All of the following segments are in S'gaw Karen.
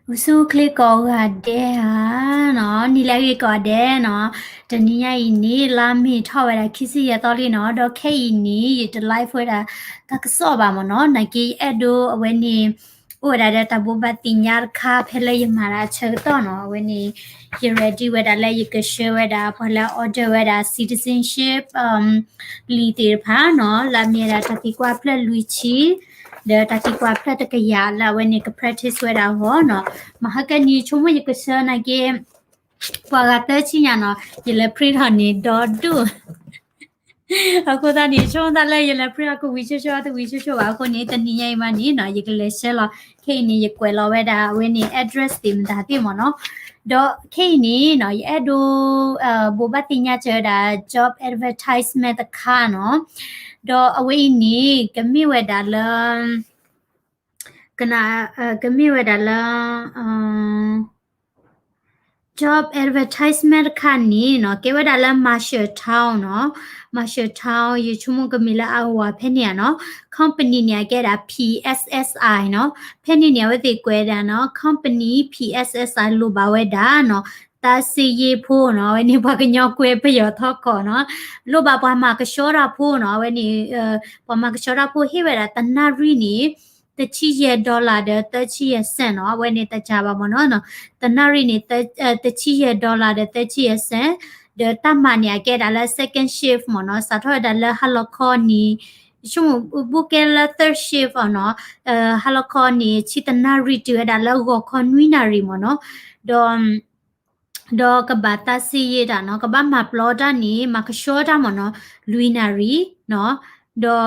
အိၣ်ဆူၣ်အိၣ်ချ့ကိးဂၤဒဲးဧါနီၤ, နံၤလၢအဂ့ၤကိးဂၤဒဲးနီၤ. တနံၤညါအံၤန့ၣ် လါမ့ၤထီၣ်ဝဲဒၣ်ခံဆံယဲၢ်သီလံနီၤ, ဒီးခဲအံၤန့ၣ် ယတ live ဝဲဒၣ်တၢ်ကစီၣ်ဘၣ်မ့ၢ်နီၤ, နာ်က့ယအဲၣ်ဒိးအဝဲန့ၣ် အိၣ်ဝဲဒၣ်ဒီးတၢ်ဘိးဘၣ်သ့ၣ်ညါတခါ ဖဲလၢယမၤတၢ်အဆၢကတီၢ်နီၤ, အဝဲန့ၣ် ယ ready ဝဲဒၣ်လၢယက share ဝဲဒၣ်ပှၤလၢ order ဝဲဒၣ် citizenship လံာ်သ့ၣ်တဖၣ်နီၤ, လၢအမ့ၢ်ဝဲဒၣ်တၢ်သံကွၢ်ဖျၢၣ်လွံၢ်ဆံ ဒီးတၢ်သံကွၢ်ဖျၢၣ်တကယၤလၢအဝဲန့ၣ်က practice ဝဲဒၣ်အဂီၢ်နီၤ. မဟါကနံၤဆိကမိၣ်ယကဆှၢနာ်က့ ပှၤဂၤသၢဆံညါနီၤ, ယလဲၤ print ထီၣ်န့ၣ်ဒီဒူၣ် အဃိသတးန့ၣ် ဆိကမိၣ်သးလၢယလဲၤ print ထီၣ်ကဝံၤဆိဆိ တဝံၤဆိဆိဘၣ်အဃိန့ၣ် တနံၤညါအံၤမးန့ၣ်နီၤ ယကလဲၤဆှၢလီၤ. ခဲအံၤန့ၣ် ယကွဲးလီၤဝဲဒၣ်အဝဲန့ၣ် address သ့ၣ်မတၤသ့ၣ်မ့ၢ်နီၤ. ဒီးခဲအံၤန့ၣ်နီၤ ယအဲၣ်ဒိး ဘိးဘၣ်သ့ၣ်ညါစၢၤဝဲဒၣ် job advertisement တခါနီၤ. ဒီးအဝဲအံၤန့ၣ် ကမ့ၢ်ဝဲဒၣ်လၢ ကန ကမ့ၢ်ဝဲဒၣ်လၢ job advertisement တခါန့ၣ်နီၤ ကဲဝဲဒၣ်လၢ Marshall Town နီၤ, Marshall Town ယဆိကမိၣ်ကမ့ၢ်လၢ Iowa ဖဲန့ၣ်ဧါနီၤ. Company န့ၣ် အကဲဒၣ် P S S I နီၤ, ဖဲန့ၣ်န့ၣ် အဝဲသ့ၣ်ကွဲးဒၣ်နီၤ company P S S I လိၣ်ဘၣ်ဝဲဒၣ်နီၤ တၢ်စ့ယ့ဖိနီၤ, အဝဲန့ၣ်ပှၤကညီကွဲးပယီၤထီၣ်ကီးနီၤ, လိၣ်ဘၣ်ပှၤမၤကဆှီတၢ်ဖိနီၤ, အဝဲန့ၣ် ပှၤမၤကဆှီတၢ်ဖိဟ့ၣ်ဝဲဒၣ်တနၣ်ရံၣ်န့ၣ် တဆံယဲၢ် dollar ဒီး သၢဆံယဲၢ် cent နီၤ, အဝဲန့ၣ်တကးဘၣ်မ့ၢ်နီၤ, တနၣ်ရံၣ်န့ၣ် တဆံယဲၢ် dollar ဒီး သၢဆံယဲၢ် cent, ဒီးတၢ်မၤန့ၣ် အကဲဒၣ်လၢ second shift မ့ၢ်နီၤ, စးထီၣ်ဝဲဒၣ်လၢဟါလီၤခီန့ၣ် ဆိကမိၣ်ဘၣ်ကဲလၢ third shift အီၤနီၤ, ဟါလီၤခီန့ၣ် ဆံတနၣ်ရံၣ်တုၤဝဲဒၣ်လၢဂီၤခီနွံနၣ်ရံၣ်မ့ၢ်နီၤ, ဒီး ဒီးကဘၣ်တၢ်စ့ယ့တၢ်နီၤ, ကဘၣ်မၤပျီတၢ်န့ၣ် မၤကဆှီတၢ်မ့ၢ်နီၤ, လွံၢ်နၣ်ရံၣ်နီၤ, ဒီး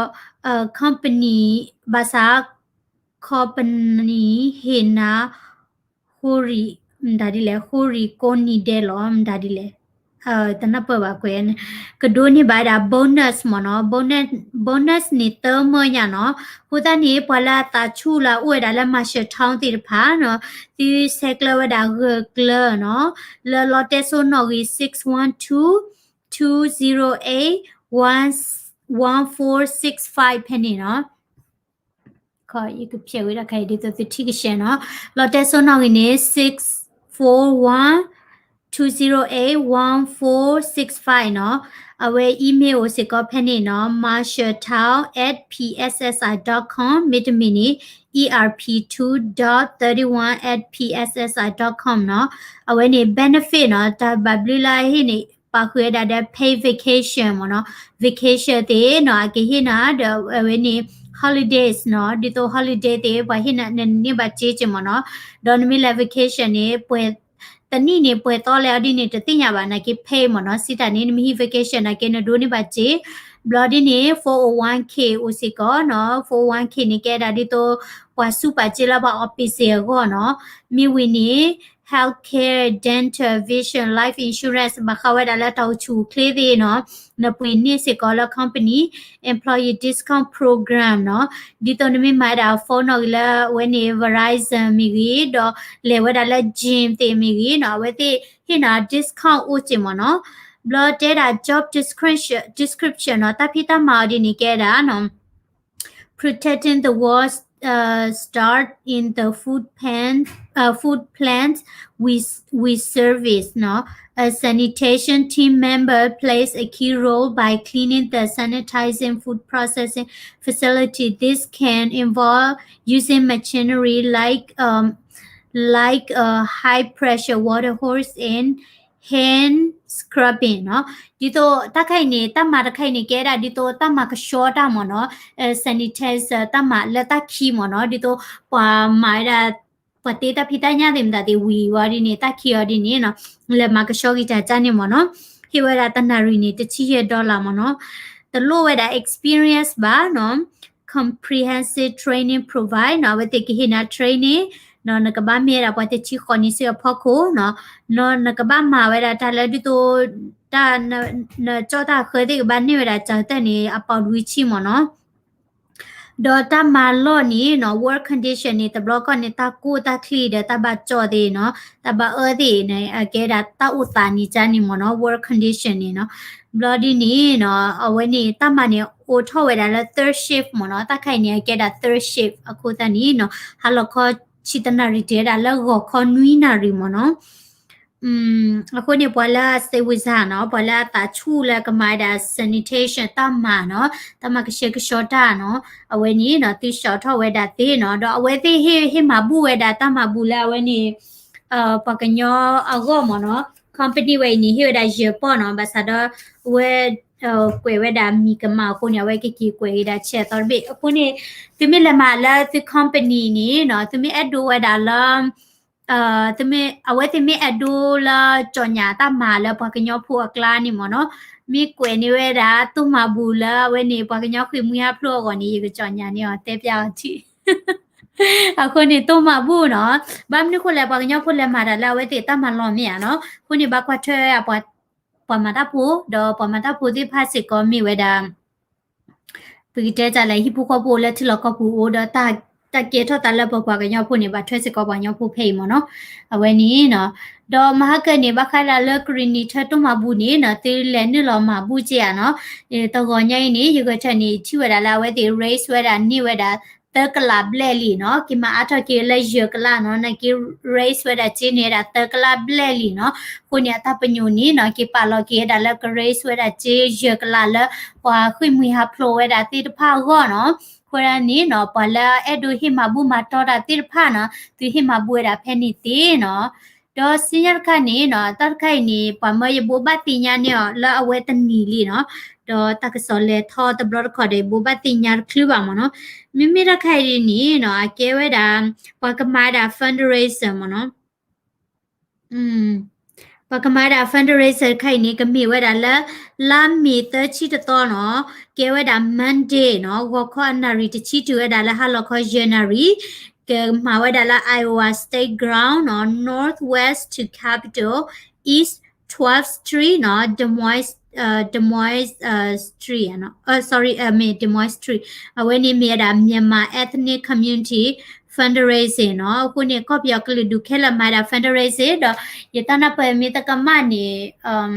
company ဘၣ်ဆၣ် company ဟ့ၣ်နၤ ဃိရံၣ် မတၤဒ်လဲၣ်, ဃိရံၣ်ကိးနံၤဒဲးလီၤ မတၤဒ်လဲၣ်, တနၢ်ပၢၢ်ဘၣ်ကွဲးန့ၣ်, ကဒိးန့ၢ်ဘၣ်ဝဲဒၣ် bonus မ့ၢ်နီၤ, bonus န့ၣ်သၢမၢညါနီၤ, အဃိသတးန့ၣ် ပှၤလၢအသးဆူၣ်လၢအအိၣ်ဝဲဒၣ်လၢ Marshall Town သ့ၣ်တဖၣ်နီၤ, သုဆဲးကျၢဝဲဒၣ်ဂၢၢ်ကျၢၤနီၤ, လၢလီတဲစိနီၣ်ဂံၢ် six one two, two zero eight, one four six five ဖဲန့ၣ်နီၤ. ယကဖျဲးဝဲဒၣ်ခါအံၤဒ်သိးသုထံၣ်ကဆှဲနီၤ, လီတဲစိနီၣ်ဂံၢ်န့ၣ် six four one, two zero eight, one four six five နီၤ, အဝဲ email အိၣ်စ့ၢ်ကီးဖဲန့ၣ်နီၤ, marshalltown at P S S I dot com မ့တမ့ၢ်န့ၣ် E R P two dot thirty one at P S S I dot com နီၤ, အဝဲန့ၣ် benefit နီၤ, တၢ်ဘၣ်ဘျုးလၢအဟ့ၣ်န့ၣ် ပာ်ဃုာ်ဝဲဒၣ်ဒီး paid vacation မ့ၢ်နီၤ, vacation သ့ၣ်နီၤ အကဟ့ၣ်နၤဒီးအဝဲန့ၣ် holidays နီၤ, ဒ်သိး holiday သ့ၣ် ပှၤဟ့ၣ်နၤ နန့ၢ်ဘၣ်စ့က့မ့ၢ်နီၤ, ဒီးနမ့ၢ်လဲၤ vacation န့ၣ် ပှဲၤ တနံၣ်န့ၣ် ပှဲၤသီလဲၣ်အီၤဒ်န့ၣ် တသ့ၣ်ညါဘၣ် နာ်က့ paid မ့ၢ်နီၤ, စံးတၢ်န့ၣ် နမ့ၢ်ဟံး vacation နာ်က့ နဒိးန့ၢ်ဘၣ်စ့, ဘျီဒ်န့ၣ် four oh one K အိၣ်စ့ၢ်ကီးနီၤ, four oh one K န့ၣ် ကဲဒၣ်ဒ်သိး ပှၤဆူးပာ်စ့လၢပှၤ office အဂီၢ်နီၤ, မ့ၢ်ဝံၤန့ၣ် healthcare, dental, vision, life insurance ဘၣ်ဃးဝဲဒၣ်လၢတၢ်အိၣ်ဆူၣ်အိၣ်ချ့သ့ၣ်နီၤ, နပှ့ၤန့ၢ်စ့ၢ်ကီးလၢ company employee discount program နီၤ, ဒ်သိးနမ့ၢ်မၤဝဲဒၣ် phone နီၣ်ဂံၢ်လၢအဝဲန့ၣ် Verizon မ့ၢ်ဂ့ၤ, ဒီးလဲၤဝဲဒၣ်လၢ gym သ့ၣ်မ့ၢ်ဂ့ၤနီၤ, အဝဲသ့ၣ်ဟ့ၣ်နၤ discount အိၣ်စ့ၢ်မ့ၢ်နီၤ, ဘျီတဲဒၣ် job description, description နီၤ, တၢ်ဖံးတၢ်မၤအီၤဒ်န့ၣ်ကဲဒၣ်နီၤ protecting the world, uh, start in the food plant, uh, food plant we, we service, no? A sanitation team member plays a key role by cleaning the sanitizing food processing facility. This can involve using machinery like, um, like a high pressure water hose and hand scrubbing နီၤ, ဒ်သိးတၢ်ခါအံၤန့ၣ် တၢ်မၤတခါအံၤန့ၣ် ကဲဒၣ်ဒ်သိးတၢ်မၤကဆှီတၢ်မ့ၢ်နီၤ, sanitize တၢ်မၤလၢတၢ်ခံမ့ၢ်နီၤ, ဒ်သိးပှၤမၤဝဲဒၣ် ပှၤတ့တၢ်ဖံးတၢ်ညၣ်သ့ၣ်မတၤသ့ၣ်ဝံၤဝဲဒ်န့ၣ် တၢ်ခံအီၤဒ်န့ၣ်နီၤ, လဲၤမၤကဆှီက့ၤတၢ်ကၢ်န့ၣ်မ့ၢ်နီၤ, ဟ့ၣ်ဝဲဒၣ်တနၣ်ရံၣ်န့ၣ် တဆံယဲၢ် dollar မ့ၢ်နီၤ, တလိၣ်ဝဲဒၣ် experience ဘၣ်နီၤ comprehensive training provide နီၤ, အဝဲသ့ၣ်ကဟ့ၣ်နၤ training နီၤ, နကဘၣ်မ့ၢ်ဝဲဒၣ်ပှၤတဆံဃိးနံၣ်ဆံအဖီခိၣ်နီၤ, နီၤ နကဘၣ်မၤဝဲဒၣ်တၢ်လၢဒ်သိး တၢ် နကၠီၣ်တၢ်ဃၢသ့ၣ်ကဘၣ်န့ၢ်ဝဲဒၣ် ကၢ်တၢ်န့ၣ် အပီၣ်လွံၢ်ဆံမ့ၢ်နီၤ, ဒီးတၢ်မၤလီၢ်န့ၣ်နီၤ work condition န့ၣ် တဘျီကီၢ်န့ၣ် တၢ်ကူၣ်တၢ်ချံဒီးတၢ်ဘၣ်ကၠီၣ်သ့ၣ်နီၤ, တၢ်ဘၣ်အၢသ့ၣ်န့ၣ် အကဲဒၣ်တၢ်အိၣ်သးန့ၣ်ကၢ်န့ၣ်မ့ၢ်နီၤ, work condition န့ၣ်နီၤ, ဘျီဒ်န့ၣ်နီၤ အဝဲန့ၣ် တၢ်မၤန့ၣ် အိၣ်ထီၣ်ဝဲဒၣ်လၢ third shift မ့ၢ်နီၤ, တၢ်ခါအံၤန့ၣ် အကဲဒၣ် third shift အဃိသတးန့ၣ်နီၤ ဟါလီၤခီ ဆံတနၣ်ရံၣ်တုၤဝဲဒၣ်လၢဂီၤခီနွံနၣ်ရံၣ်မ့ၢ်နီၤ. အဃိန့ၣ် ပှၤလၢ စဲးဝံစၢ် နီၤ, ပှၤလၢအသးဆူၣ်လၢကမၤဝဲဒၣ် sanitation တၢ်မၤနီၤ, တၢ်မၤကဆှဲကဆှီတၢ်နီၤ, အဝဲန့ၣ်နီၤ သုဆှီထီၣ်ဝဲဒၣ်သ့နီၤ, ဒီးအဝဲသ့ၣ်ဟ့ၣ် ဟ့ၣ်မၤဘူၣ်ဝဲဒၣ်တၢ်မၤဘူၣ်လၢအဝဲန့ၣ် ပှၤကညီအဂီၢ်မ့ၢ်နီၤ, company ဝဲအံၤန့ၣ် ဟ့ၣ်ဝဲဒၣ်ယဲၢ်ပီၢ်နီၤ, ဘၣ်ဆၣ်ဒီး အဝဲ ကွဲးဝဲဒၣ်မံၤကမၣ်အဃိန့ၣ် အဝဲကက့ၤကွဲးက့ၤဒၣ်ဆဲးအသီတဘ့ၣ်. အဃိန့ၣ် သုမ့ၢ်လဲၤမၤလၢသု company န့ၣ်နီၤ, သုမ့ၢ်အဲၣ်ဒိးဝဲဒၣ်လၢ သုမ့ၢ် အဝဲသ့ၣ်မ့ၢ်အဲၣ်ဒိးလၢ ကၠီၣ်ညၣ်တၢ်မၤလၢပှၤကညီဖိအကျါန့ၣ်မ့ၢ်နီၤ, မ့ၢ်ကွဲးန့ၢ်ဝဲဒၣ် တိၢ်မၤဘူၣ်လၢအဝဲန့ၣ် ပှၤကညီဃ့ၢ်မှံဟးဖျိးအဂီၢ်န့ၣ် ယကကၠီၣ်ညၣ်န့ၢ်အီၤ တဲပျးအီၤထံး အဃိန့ၣ် တိၢ်မၤဘူၣ်နီၤ, ဘၣ်မနုၤဃိလဲၣ် ပှၤကညီဖိလဲၤမၤတၢ်လၢအဝဲသ့ၣ်တၢ်မၤလီၢ်မ့ၢ်ဧါနီၤ, အဃိန့ၣ် ဘၣ်ကွၢ်ထွဲ ပှၤမၤတၢ်ဖိ ဒီးပှၤမၤတၢ်ဖိသ့ၣ်တဖၣ်စ့ၢ်ကီးမ့ၢ်ဝဲဒၣ် ပကတဲတၢ်လဲၣ် ဟံၣ်ဖိဃီဖိလၢထံလီၢ်ကီၢ်ပူၤအိၣ်ဒီး တၢ်ကဲထီၣ်သးလၢပပှၤကညီဖိန့ၣ် ဘၣ်ထွဲစ့ၢ်ကီးပှၤကညီဖိဖဲအံၤမ့ၢ်နီၤ, အဝဲန့ၣ်နီၤ, ဒီးမဟါကၢန့ၣ် ဘၣ်ဃးဒၣ်လၢကရံၣ်နံၤထၢတိၢ်မၤဘူၣ်န့ၣ်နီၤ, သုလဲၤနုာ်လီၤမၤဘူၣ်က့ၤဧါနီၤ, တဂီၤညါအံၤန့ၣ် ယဂဲၤထၢၣ်န့ၣ် ထံၣ်ဝဲဒၣ်လၢအဝဲသ့ၣ် raise ဝဲဒၣ်န့ၢ်ဝဲဒၣ် သၢကလးဘျဲၣ်လံနီၤ, က့ၤမၤအါထီၣ်က့ၤလၢယဲၢ်ကလးနီၤ, နာ်က့ raise ဝဲဒၣ်က့ၤန့ၢ်ဝဲဒၣ်သၢကလးဘျဲၣ်လံနီၤ, အဃိန့ၣ် အတၢ်ပညိၣ်န့ၣ်နီၤ က့ၤပာ်လီၤက့ၤဝဲဒၣ်လၢက raise ဝဲဒၣ်က့ၤယဲၢ်ကလးလၢ ပှၤဃ့ၢ်မှံဟးဖျိးဝဲဒၣ်သ့ၣ်တဖၣ်အဂီၢ်နီၤ, အဃိဒၣ်န့ၣ်နီၤ ပှၤလၢအအဲၣ်ဒိးဟ့ၣ်မၤဘူၣ်မၤတီတၢ်သ့ၣ်တဖၣ်နီၤ သုဟ့ၣ်မၤဘူၣ်ဝဲဒၣ်ဖဲန့ၣ်သ့နီၤ, ဒီးစံညါတခါန့ၣ်နီၤ တၢ်တခါအံၤန့ၣ် ပှၤမၢယဘိးဘၣ်သ့ၣ်ညါန့ၢ်အီၤလၢအဝဲတနံၤလံနီၤ, ဒီးတၢ်ကစီၣ်လဲၤထီၣ်တဘျီတခီၣ်ဒီး ယဘိးဘၣ်သ့ၣ်ညါတချုးဘၣ်မ့ၢ်နီၤ, မ့မ့ၢ်တၢ်တခါအံၤန့ၣ်နီၤ အကဲဝဲဒၣ် ပှၤကမၤဝဲဒၣ် fundraiser မ့ၢ်နီၤ, ပှၤကမၤဝဲဒၣ် fundraiser တခါအံၤန့ၣ် ကမ့ၢ်ဝဲဒၣ်လၢ လါမ့ၤသၢဆံတသီနီၤ, ကဲဝဲဒၣ် Monday နီၤ, ဂီၤခီအနၣ်ရံၣ်တဆံတုၤဝဲဒၣ်လၢဟါလီၤခီယဲၢ်နၣ်ရံၣ်, ကမၤဝဲဒၣ်လၢ Iowa State Ground နီၤ, Northwest to Capitol, East twelfth Street နီၤ, Des Moines, Des Moines Street, sorry, မ့ၢ် Des Moines Street, အဝဲန့ၣ်မ့ၢ်ဝဲဒၣ် Myanmar Ethnic Community Fundraising နီၤ, အဃိန့ၣ် ကီၢ်ပယီၤကလုာ်ဒူၣ်ခဲလၢာ်မၤဝဲဒၣ် fundraising ဒီး ယတၢ်နၢ်ပၢၢ်မ့ၢ်တကမၣ်န့ၣ်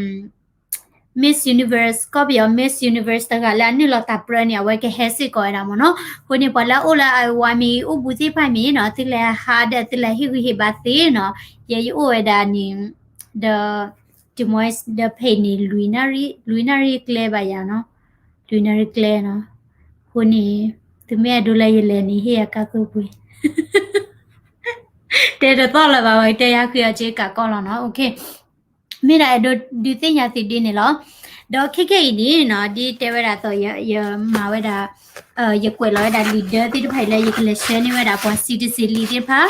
Miss Universe ကီၢ်ပယီၤ Miss Universe တဂၤလၢအနုာ်လီၤသးပြၢန့ၣ် အဝဲကဟဲစ့ၢ်ကီးဝဲဒၣ်မ့ၢ်နီၤ, အဃိန့ၣ် ပှၤလၢအအိၣ်လၢ Iowa မ့ၢ်ဂ့ၤ အိၣ်ဘူးသ့ၣ်တဖၣ်မ့ၢ်နီၤ, သုလဲၤဟးဒီးသုလဲၤဟ့ၣ်ဂံၢ်ဟ့ၣ်ဘါသ့နီၤ, ယဲယအိၣ်ဝဲဒၣ်န့ၣ် ဒီး Des Moines ဒီးဖဲအံၤန့ၣ် လွံၢ်နၣ်ရံၣ် လွံၢ်နၣ်ရံၣ်ကျဲဘၣ်ယၤနီၤ, လွံၢ်နၣ်ရံၣ်ကျဲနီၤ, အဃိန့ၣ် သုမ့ၢ်အဲၣ်ဒိးလၢယလဲၤန့ၣ် ဟ့ၣ်ယၤကါသိပှ့ၤ တဲတသီၣ်လၢၤဘၣ်ဝဲ တဲယၤဃ့အီၤက့ၤကးကီၢ်လီၤနီၤ, မ့ၢ်ဒၣ်အဲၣ်ဒိးဒုးသ့ၣ်ညါသုဒ်န့ၣ်လီၤ. ဒီးခဲကနံၣ်အံၤန့ၣ်နီၤ ဒ်တဲဝဲဒၣ်အသိး ယမၤဝဲဒၣ် ယကွဲးလီၤဝဲဒၣ်လံာ်ဒၢသ့ၣ်တဖၣ်အံၤလၢယကလဲၤဆှၢန့ၢ်ဝဲဒၣ်ပှၤ citizen လံာ်သ့ၣ်တဖၣ်,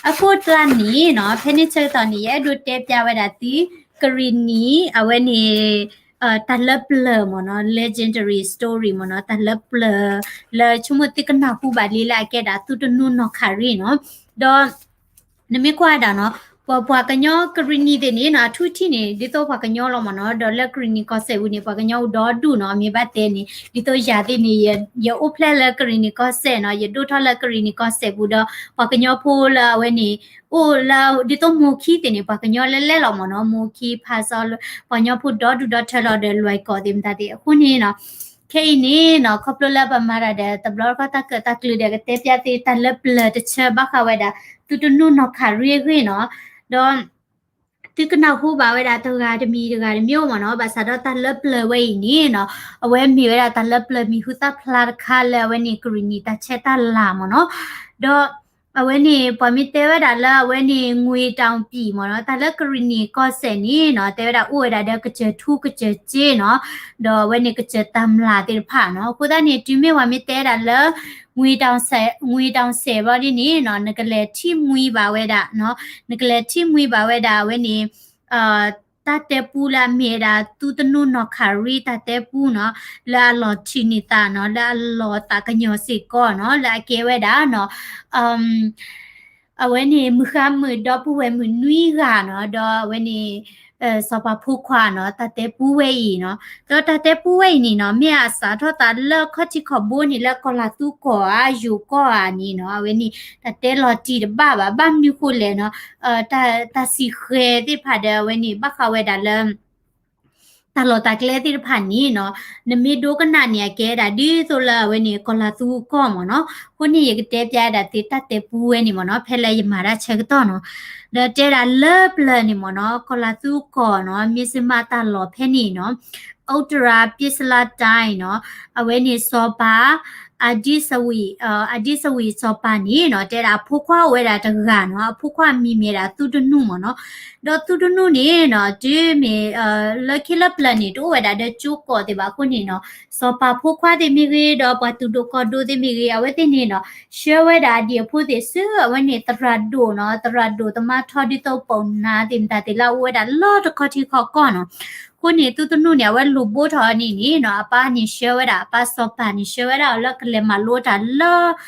အဃိသတးန့ၣ်နီၤ ဖဲန့ၣ်ဆၢကတီၢ်န့ၣ် ယအဲၣ်ဒိးတဲပျးဝဲဒၣ်သု ကရံၣ်နံၤ အဝဲန့ၣ် တၢ်လၢပျၢၤမ့ၢ်နီၤ legendary story မ့ၢ်နီၤ တၢ်လၢပျၢၤ လၢဆိကမိၣ်သုကနၢ်ဟူဘၣ်လံလၢအကဲဒၣ်သုတနူနီၢ်ခးရံၣ်နီၤ, ဒီး နမ့ၢ်ကွၢ်ဝဲဒၣ်နီၤ ပှၤပှၤကညီကရံၣ်နံၤသ့ၣ်န့ၣ်နီၤ အထူအထံးန့ၣ် ဒ်သိးပှၤကညီလီၤမ့ၢ်နီၤ, ဒီးလၢကရံၣ်နံၤကီၢ်စဲၣ်ပူၤန့ၣ် ပှၤကညီအိၣ်ဒီဒူၣ်နီၤ, မ့ၢ်ဘၣ်တဲန့ၣ် ဒ်သိးယၤသ့ၣ်န့ၣ် ယအိၣ်ဖျဲၣ်လၢကရံၣ်နံၤကီၢ်စဲၣ်နီၤ, ယဒိၣ်ထီၣ်လၢကရံၣ်နံၤကီၢ်စဲၣ်ပူၤဒီး ပှၤကညီဖိလၢအဝဲန့ၣ် အိၣ်လၢဒ်သိးမိၢ်ခံသ့ၣ်န့ၣ် ပှၤကညီလဲၢ်လဲၢ်လီၤမ့ၢ်နီၤ, မိၢ်ခံဖးစီလၢ ပှၤကညီဖိဒီဒူၣ်ဒီထၢလီၤဒီးလွဲၢ်ကီၢ်သ့ၣ်မတၤသ့ၣ် အဃိန့ၣ်နီၤ ခဲအံၤန့ၣ်နီၤ ခီဖျိလၢပမၤတၢ်ဒီးတဘျီတခီၣ်တၢ်ကၢၣ်တၢ်ကျၢၤဒီး ကတဲပျးသုတၢ်လၢပျၢၤတဆၢဘၣ်ဃးဝဲဒၣ် သုတနူနီၢ်ခးရံၣ်အဂ့ၢ်နီၤ, ဒီး သုကနၢ်ဟူဘၣ်ဝဲဒၣ်တဂၤတမံၤတဂၤတမံၤမ့ၢ်နီၤ, ဘၣ်ဆၣ်ဒီးတၢ်လၢပျၢၤဝဲအံၤန့ၣ်နီၤ အဝဲမ့ၢ်ဝဲဒၣ်တၢ်လၢပျၢၤမံၤဟူသၣ်ဖျါတခါလၢအဝဲန့ၣ် ကရံၣ်နံၤတၢ်ဆဲးတၢ်လၤမ့ၢ်နီၤ, ဒီး အဝဲန့ၣ် ပှၤမ့ၢ်တဲဝဲဒၣ်လၢအဝဲန့ၣ် ငွေတောင်ပြည် မ့ၢ်နီၤ, တၢ်လၢကရံၣ်နံၤကီၢ်စဲၣ်န့ၣ်နီၤ တဲဝဲဒၣ်အိၣ်ဝဲဒၣ်ဒီးကစၢၢ်ထူကစၢၢ်စ့နီၤ, ဒီးအဝဲန့ၣ်ကစၢၢ်တၢ်မျၢ်သ့ၣ်တဖၣ်နီၤ, အဃိသတးန့ၣ် တုၤမ့ၢ်ပှၤမ့ၢ်တဲဒၣ်လၢ ငွေတောင်ဆဲး ငွေတောင်ဆဲးဘျီဒ်န့ၣ်နီၤ နကလဲၤထံၣ်မှံဘၣ်ဝဲဒၣ်နီၤ, နကလဲၤထံၣ်မှံဘၣ်ဝဲဒၣ်အဝဲန့ၣ် တၢ်တဲပူလၢအမ့ၢ်ဝဲဒၣ် သုတနူနီၢ်ခးရံၣ်တၢ်တဲပူနီၤ, လၢအလီၤထံးန့ၢ်သးနီၤ, လၢအလီၤသးကညီၤစ့ၢ်ကီးနီၤ, လၢအကဲဝဲဒၣ်နီၤ အဝဲန့ၣ် မုၢ်ဃါမုၣ်ဒီပုၢ်ဝဲၢ်မုၣ်နွံဂၤနီၤ, ဒီးအဝဲန့ၣ် စီၤပၤဖိခွါနီၤ, တၢ်တဲပူဝဲအံၤနီၤ, ဒီးတၢ်တဲပူဝဲအံၤန့ၣ်နီၤ မ့ၢ်အစးထီၣ်သးလၢခီၣ်ထံးခီၣ်ဘိန့ၣ် လၢကီၢ်လၤသူကီၢ်ဧါ ယိၤကီၢ်ဧါန့ၣ်နီၤ, အဝဲန့ၣ် တၢ်တဲလီၤတံၢ်တဘၣ်ဘၣ်, ဘၣ်မနုၤဃိလဲၣ်နီၤ, တၢ် တၢ်စံၣ်ဃဲၤသ့ၣ်တဖၣ်ဒီး အဝဲန့ၣ် ဘၣ်ဃးဝဲဒၣ်လၢ တၢ်လီၢ်တၢ်ကျဲသ့ၣ်တဖၣ်န့ၣ်နီၤ, နမ့ၢ်ဒိကနၣ်န့ၣ် အကဲဒၣ်ဒ်သိးလၢအဝဲန့ၣ် ကီၢ်လၤသူကီၢ်မ့ၢ်နီၤ. အဃိန့ၣ် ယကတဲပျဲဒၣ်သုတၢ်တဲပူဝဲန့ၣ်မ့ၢ်နီၤ, ဖဲလၢယမၤတၢ်ဆၢကတီၢ်နီၤ. ဒီးတဲဒၣ်လၢပျၢၤန့ၣ်မ့ၢ်နီၤ, ကီၢ်လၤသူကီၢ်နီၤ, မ့ၢ်စ့မးတၢ်လီၢ်ဖဲန့ၣ်နီၤ, အူတရၤပ့းစလါတၢ်နီၤ, အဝဲန့ၣ်စီၤပၤ အဒံစဝံး, အဒံစဝံးစီၤပၤန့ၣ်နီၤ, တဲဒၣ်အဖိခွါအိၣ်ဝဲဒၣ်တဂၤနီၤ, အဖိခွါအမံၤမ့ၢ်ဒၣ်သုတနူၣ်မ့ၢ်နီၤ. ဒီးသုတနူၣ်န့ၣ်နီၤ, တုၤမ့ၢ် လၢခံလၢပျၢၤန့ၣ် တအိၣ်ဝဲဒၣ်ဒီးကၠိကီၢ်သ့ၣ်ဘၣ်အဃိန့ၣ်နီၤ, စီၤပၤဖိခွါသ့ၣ်မ့ၢ်ဂ့ၤ ဒီးပှၤသူၣ်ဒိၣ်ကီၢ်ဒိၣ်သ့ၣ်မ့ၢ်ဂ့ၤ အဝဲသ့ၣ်န့ၣ်နီၤ, ဆှၢဝဲဒၣ်အဒံၣ်အဖိသ့ၣ်ဆူအဝဲန့ၣ် သရၣ်ဒိၣ်နီၤ, သရၣ်ဒိၣ်သမါထီဒ်သိးပိာ်နါသ့ၣ်မတၤသ့ၣ်လၢအအိၣ်ဝဲဒၣ်လၢတခီထံခီကီၢ်နီၤ. အဃိန့ၣ် သုတနူၣ်န့ၣ် အဝဲလူၤဘိထီၣ်အီၤန့ၣ်န့ၣ်နီၤ, အပၢ်န့ၣ်ဆှၢဝဲဒၣ်, အပၢ်စီၤပၤန့ၣ်ဆှၢဝဲဒၣ်အီၤလၢ ကလဲၤမၤလိတၢ်လၢ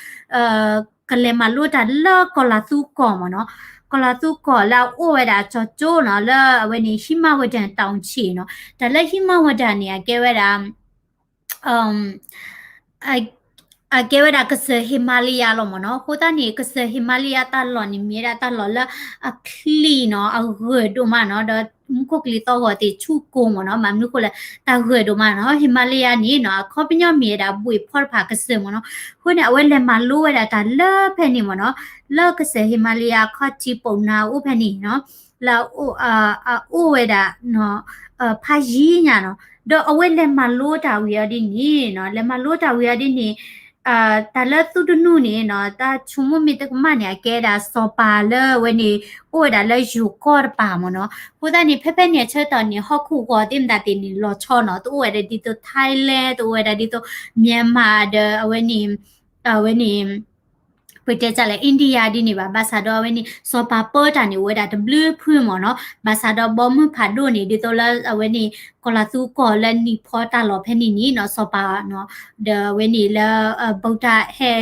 ကလဲၤမၤလိတၢ်လၢကီၢ်လၤသူကီၢ်မ့ၢ်နီၤ, ကီၢ်လၤသူကီၢ်လၢအအိၣ်ဝဲဒၣ်ကၠီၤကၠိနီၤ, လၢအဝဲန့ၣ် ဟံးမါဝတၢၣ်တီၣ်ဆံးနီၤ. တၢ်လၢဟံးမါဝတၢၣ်န့ၣ် အကဲဝဲဒၣ် အကဲဝဲဒၣ်ကစၢၢ်ဟ့မါလယါလီၤမ့ၢ်နီၤ. အဃိသတးန့ၣ် ကစၢၢ်ဟ့မါလယါတၢ်လီၢ်န့ၣ် မ့ၢ်ဝဲဒၣ်တၢ်လီၢ်လၢအချံနီၤ, အဂၢၢ်ဒိၣ်မးနီၤ, ဒီးမူခိၣ်ကလံၤသီၣ်ဂီၤသ့ၣ်ဆူၣ်ကိၤမ့ၢ်နီၤ, ဘၣ်မနုၤဃိလဲၣ်, တၢ်ဂၢၢ်ဒိၣ်မးနီၤ. ဟ့မါလယါန့ၣ်နီၤ, အခီပညီမ့ၢ်ဝဲဒၣ်ဘှ့ၣ်ဖီတဖၣ်ကစၢၢ်မ့ၢ်နီၤ. အဃိန့ၣ် အဝဲလဲၤမၤလိဝဲဒၣ်တၢ်လၢဖဲန့ၣ်မ့ၢ်နီၤ, လၢကစၢၢ်ဟ့မါလယါအခီၣ်ထံးပိာ်နါအအိၣ်ဖဲန့ၣ်နီၤ, လၢ အအိၣ်ဝဲဒၣ် ဖးယံၤညါနီၤ. ဒီးအဝဲလဲၤမၤလိတၢ်ဝံၤအီၤဒ်န့ၣ်နီၤ, လဲၤမၤလိတၢ်ဝံၤအီၤဒ်န့ၣ်, တၢ်လၢသုတနူၣ်န့ၣ်နီၤ, တၢ်ဆိကမိၣ်မ့ၢ်တကမၣ်န့ၣ် အကဲဒၣ်စီၤပၤလၢအဝဲန့ၣ် အိၣ်ဝဲဒၣ်လၢယိၤကီၢ်တပၤမ့ၢ်နီၤ. အဃိသတးန့ၣ် ဖဲဖဲန့ၣ်အဆၢကတီၢ်န့ၣ် ဟီၣ်ခိၣ်ဂီၤသ့ၣ်မတၤသ့ၣ်န့ၣ် လီၤဆီနီၤ, တအိၣ်ဝဲဒၣ်ဒ်သိး Thailand, တအိၣ်ဝဲဒၣ်ဒ်သိး Myanmar ဒီးအဝဲန့ၣ် အဝဲန့ၣ် ပတဲတၢ်လၢ India ဒ်န့ၣ်ဘၣ်. ဘၣ်ဆၣ်ဒီးအဝဲန့ၣ် စီၤပၤပၢတၢ်န့ၣ် အိၣ်ဝဲဒၣ်တဘျုးဖုမ့ၢ်နီၤ. ဘၣ်ဆၣ်ဒီးဘီမုၢ်ဖးဒိၣ်န့ၣ် ဒ်သိးလၢအဝဲန့ၣ် ကီၢ်လၤသူကီၢ်လၢနံၣ်ဖီတၢ်လီၢ်ဖဲန့ၣ်န့ၣ်နီၤ, စီၤပၤနီၤ, ဒီးအဝဲန့ၣ်လၢ ဗုဒ္ဓ ဟဲ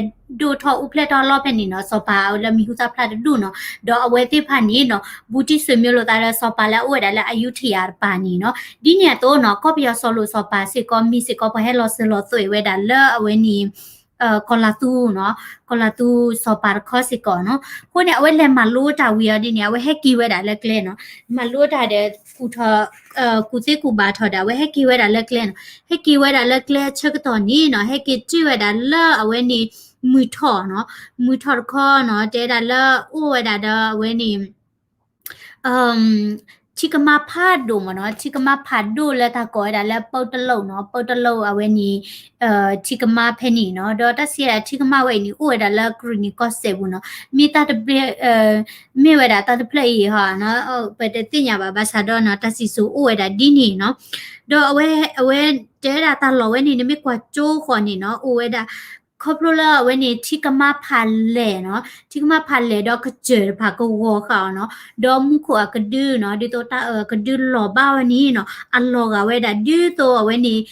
ဒိၣ်ထီၣ်အိၣ်ဖျဲၣ်ထီၣ်အလီၢ်ဖဲန့ၣ်နီၤ, စီၤပၤအဝဲလၢမံၤဟူသၣ်ဖျါတဒူၣ်နီၤ, ဒီးအဝဲသ့ၣ်တဖၣ်န့ၣ်နီၤ, ဘူးတံၢ်စၢၤမိလိာ်သးဒီးစီၤပၤလၢအအိၣ်ဝဲဒၣ်လၢ အယူထယၤ တပၤန့ၣ်နီၤ. ဒ်န့ၣ်အသိးနီၤ, ကီၢ်ပယီၤစီၤလိာ်စီၤပၤစ့ၢ်ကီး မ့ၢ်စ့ၢ်ကီးပှၤဟဲလီၤစၢၤလီၤသွဲၣ်ဝဲဒၣ်လၢအဝဲန့ၣ် ကီၢ်လၤသူနီၤ, ကီၢ်လၤသူစီၤပၤတခီစ့ၢ်ကီးနီၤ. အဃိန့ၣ် အဝဲလဲၤမၤလိတၢ်ဝံၤအီၤဒ်န့ၣ် အဝဲဟဲက့ၤဝဲဒၣ်လၢကျဲနီၤ, မၤလိတၢ်ဒီး ကူၣ်ထီၣ် ကူၣ်သ့ကူၣ်ဘၣ်ထီၣ်ဒီး အဝဲဟဲက့ၤဝဲဒၣ်လၢကျဲနီၤ. ဟဲက့ၤဝဲဒၣ်လၢကျဲအဆၢကတီၢ်န့ၣ်နီၤ, ဟဲက့ၤတုၤဝဲဒၣ်လၢအဝဲန့ၣ် မုၢ်ထီၣ်နီၤ, မုၢ်ထီၣ်တခီနီၤ, တဲဒၣ်လၢအိၣ်ဝဲဒၣ်ဒီးအဝဲန့ၣ် ထံကမါဖးဒိၣ်မ့ၢ်နီၤ, ထံကမါဖးဒိၣ်လၢတၢ်ကိးဝဲဒၣ်လၢ ပူတလိပ်နီၤ, ပူတလိပ်အဝဲန့ၣ် ထံကမါဖဲန့ၣ်နီၤ. ဒီးတၢ်စံးဝဲဒၣ်ထံကမါဝဲအံၤန့ၣ် အိၣ်ဝဲဒၣ်လၢကရံၣ်နံၣ်ကီၢ်စဲၣ်ပူၤနီၤ, မ့ၢ်တၢ်တဘျဲ မ့ၢ်ဝဲဒၣ်တၢ်တဖျၢၣ်အံၤဟီနီၤ, ပတသ့ၣ်ညါဘၣ်, ဘၣ်ဆၣ်ဒီးနီၤ တၢ်စံၣ်စိၤအိၣ်ဝဲဒၣ်ဒ်န့ၣ်နီၤ. ဒီးအဝဲ အဝဲတဲဒၣ်တၢ်လီၢ်ဝဲန့ၣ် နမ့ၢ်ကွၢ်ကၠိဃီန့ၣ်နီၤ, အိၣ်ဝဲဒၣ် ခီဖျိလၢအဝဲန့ၣ် ထံကမါဖးလဲၢ်နီၤ, ထံကမါဖးလဲၢ်ဒီးကစၢၢ်တဖၣ်ကဝီၤဃာ်အီၤနီၤ, ဒီးမူခိၣ်အကဒုနီၤ, ဒ်သိးတၢ်အၢၣ်အကဒုလီၤဘၣ်ဝဲန့ၣ်နီၤ, အလီၤဂာ်ဝဲဒၣ်ဒ်သိးအဝဲန့ၣ်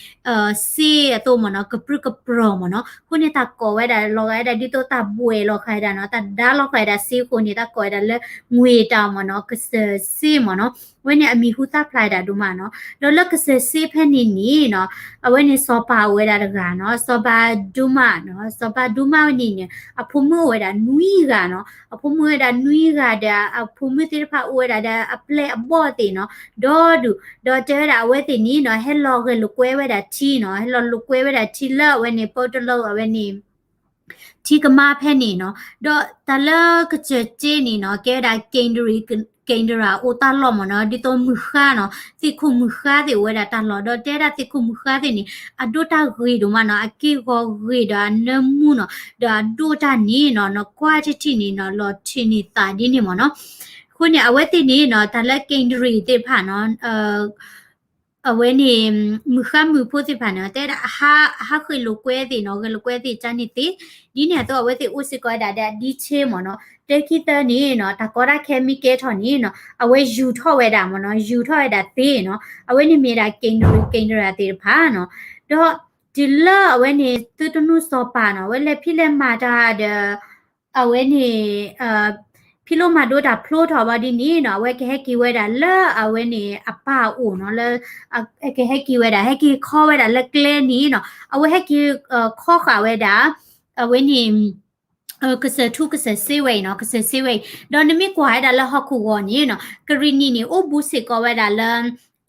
စ့အသိးမ့ၢ်နီၤ, ကပြုၢ်ကပြီၤမ့ၢ်နီၤ. အဃိန့ၣ် တၢ်ကိးဝဲဒၣ် လီၤဂာ်ဝဲဒၣ်ဒ်သိးတၢ်ဘှဲၣ်လီၤဃာ်ဝဲဒၣ်နီၤ, တၢ်ဒါလီၤဃာ်ဝဲဒၣ်စ့အဃိန့ၣ် တၢ်ကိးဝဲဒၣ်လၢ ငွေတောင် မ့ၢ်နီၤ, ကစၢၢ်စ့မ့ၢ်နီၤ. အဝဲန့ၣ်အမံၤဟူသၣ်ဖျါဝဲဒၣ်ဒိၣ်မးနီၤ. ဒီးလၢကစၢၢ်စ့ဖဲန့ၣ်န့ၣ်နီၤ, အဝဲန့ၣ်စီၤပၤအိၣ်ဝဲဒၣ်တဂၤနီၤ, စီၤပၤဒိမးနီၤ, စီၤပၤဒိမးဝဲန့ၣ်န့ၣ် အဖိမုၣ်အိၣ်ဝဲဒၣ်နွံဂၤနီၤ, အဖိမုၣ်ဝဲဒၣ်နွံဂၤဒီး အဖိမုၣ်သ့ၣ်တဖၣ်အိၣ်ဝဲဒၣ်ဒီးအပျဲၢ်အဘီၣ်သ့ၣ်နီၤ, ဒီဒူၣ်, ဒီးတဲဝဲဒၣ်အဝဲသ့ၣ်န့ၣ်နီၤ, ဟဲလီၤဂဲၤလိာ်ကွဲဝဲဒၣ်ထံနီၤ, ဟဲလီၤလိာ်ကွဲဝဲဒၣ်ထံလၢအဝဲန့ၣ် ပူတလိပ်အဝဲန့ၣ် ထံကမါဖဲန့ၣ်နီၤ. ဒီးတၢ်လၢကစၢၢ်စ့န့ၣ်နီၤ, ကဲဝဲဒၣ် က့ၤဒရံၣ် က့ၤဒရၣ်အိၣ်တၢ်လီၢ်မ့ၢ်နီၤ, ဒ်သိးမုၢ်ဃါနီၤ, သ့ၣ်ခိၣ်မုၢ်ဃါသ့ၣ်အိၣ်ဝဲဒၣ်တၢ်လီၢ်, ဒီးတဲဒၣ်သ့ၣ်ခိၣ်မုၢ်ဃါသ့ၣ်န့ၣ် အဒိၣ်တၢ်ဂ့ၤဒိၣ်မးနီၤ, အက့ၢ်ဂီၤဂ့ၤဒီးအနၢမူနီၤ, ဒီးအဒိၣ်တၢ်န့ၣ်နီၤ, နကွၢ်ထံထံန့ၣ်နီၤ, လီၤထံးန့ၢ်သးဒ်န့ၣ်မ့ၢ်နီၤ. အဃိန့ၣ် အဝဲသ့ၣ်န့ၣ်နီၤ, တၢ်လၢက့ၤဒရံၣ်သ့ၣ်တဖၣ်နီၤ အဝဲန့ၣ် မုၢ်ဃါမုၢ်ဖိသ့ၣ်တဖၣ်န့ၣ် တဲဒၣ် အဟးဃ့ၢ်လိာ်ကွဲသ့ၣ်နီၤ, ဂဲၤလိာ်ကွဲသ့ၣ်ကန့ၣ်သ့, ဒ်န့ၣ်အသိး အဝဲသ့ၣ်အိၣ်စ့ၢ်ကီးဝဲဒၣ်ဒီး detail မ့ၢ်နီၤ, တၢ်ခံသၢန့ၣ်နီၤ, တၢ်ကီတၢ်ခဲမ့ၢ်ကဲထီၣ်န့ၣ်နီၤ, အဝဲယူၤထီၣ်ဝဲဒၣ်မ့ၢ်နီၤ, ယူၤထီၣ်ဝဲဒၣ်သ့နီၤ, အဝဲန့ၣ်မ့ၢ်ဒၣ် က့ၤဒရံၣ် က့ၤဒရၣ်သ့ၣ်တဖၣ်နီၤ, ဒီးတုၤလၢအဝဲန့ၣ် သုတနူစီၤပၤနီၤ, အဝဲလဲၤဖံးလဲၤမၤတၢ်ဒီး အဝဲန့ၣ် ဖံးလိမၤဒိတၢ်ဖျိထီၣ်ဘၣ်ဒ်န့ၣ်နီၤ, အဝဲကဟဲက့ၤဝဲဒၣ်လၢအဝဲန့ၣ်အပၢ်အအိၣ်နီၤ, လၢ ကဟဲက့ၤဝဲဒၣ် ဟဲက့ၤခီဝဲဒၣ်လၢကျဲန့ၣ်နီၤ, အဝဲဟဲက့ၤခီဃာ်ဝဲဒၣ် အဝဲန့ၣ် ကစၢၢ်ထူကစၢၢ်စ့ဝဲအံၤနီၤ, ကစၢၢ်စ့ဝဲအံၤ, ဒီးနမ့ၢ်ကွၢ်ဝဲဒၣ်လၢဟီၣ်ခိၣ်ဂီၤန့ၣ်နီၤ, ကရံၣ်နံၣ်န့ၣ် အိၣ်ဘူးစ့ၢ်ကီးဝဲဒၣ်လၢ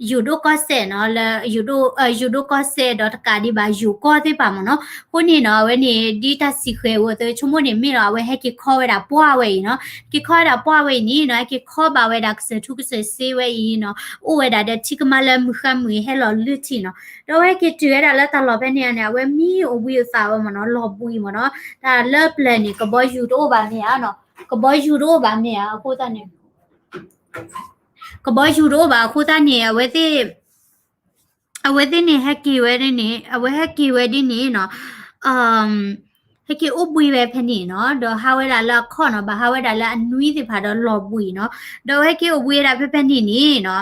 ယိၤဒိၣ်ကီၢ်စဲၣ်နီၤ လၢယိၤဒိၣ် ယိၤဒိၣ်ကီၢ်စဲၣ်ဒီးတကးဒံးဘၣ်ယိၤကီၢ်သ့ၣ်တဖၣ်မ့ၢ်နီၤ. အဃိန့ၣ်နီၤ အဝဲန့ၣ် ဒ်တၢ်စံးဃဲၤအသိး ဆိကမိၣ်န့ၣ်မ့ၢ်လီၤ အဝဲဟဲက့ၤခီဝဲဒၣ်ပှၢ်ဝဲအံၤနီၤ. က့ၤခီဝဲဒၣ်ပှၢ်ဝဲအံၤန့ၣ်နီၤ ဟဲက့ၤခီဘၣ်ဝဲဒၣ်ကစၢၢ်ထူကစၢၢ်စ့ဝဲအံၤနီၤ အိၣ်ဝဲဒၣ်ဒီးထံကမါလၢမုၢ်ဃါမုၢ်ဟဲလီၤလုၢ်ထံနီၤ. ဒီးအဝဲဟဲက့ၤတုၤဝဲဒၣ်လၢတၢ်လီၢ်ဖဲန့ၣ်န့ၣ် အဝဲမံအိၣ်ဘှံးအိၣ်သးဝဲမ့ၢ်နီၤ လီၤဘှံးမ့ၢ်နီၤ. တၢ်လၢပျၢၤန့ၣ် ကဘီယူၤတအိၣ်ဘၣ်မ့ၢ်ဧါနီၤ ကဘီယူၤတအိၣ်ဘၣ်မ့ၢ်ဧါ အဃိသတးန့ၣ် ကဘီယူၤတအိၣ်ဘၣ်အဃိသတးန့ၣ် အဝဲသ့ၣ် အဝဲသ့ၣ်န့ၣ်ဟဲက့ၤဝဲဒ်န့ၣ် အဝဲဟဲက့ၤဝဲဒ်န့ၣ်နီၤ ဟဲက့ၤအိၣ်ဘှံးဝဲဖဲန့ၣ်နီၤ ဒီးဟးဝဲဒၣ်လၢအခီၣ်နီၤ ဘၣ်ဟးဝဲဒၣ်လၢအနွံသ့ၣ်တဖၣ်ဒီးလီၤဘှံးနီၤ ဒီးအဝဲဟဲက့ၤအိၣ်ဘှံးဝဲဒၣ်ဖဲဖဲန့ၣ်န့ၣ်နီၤ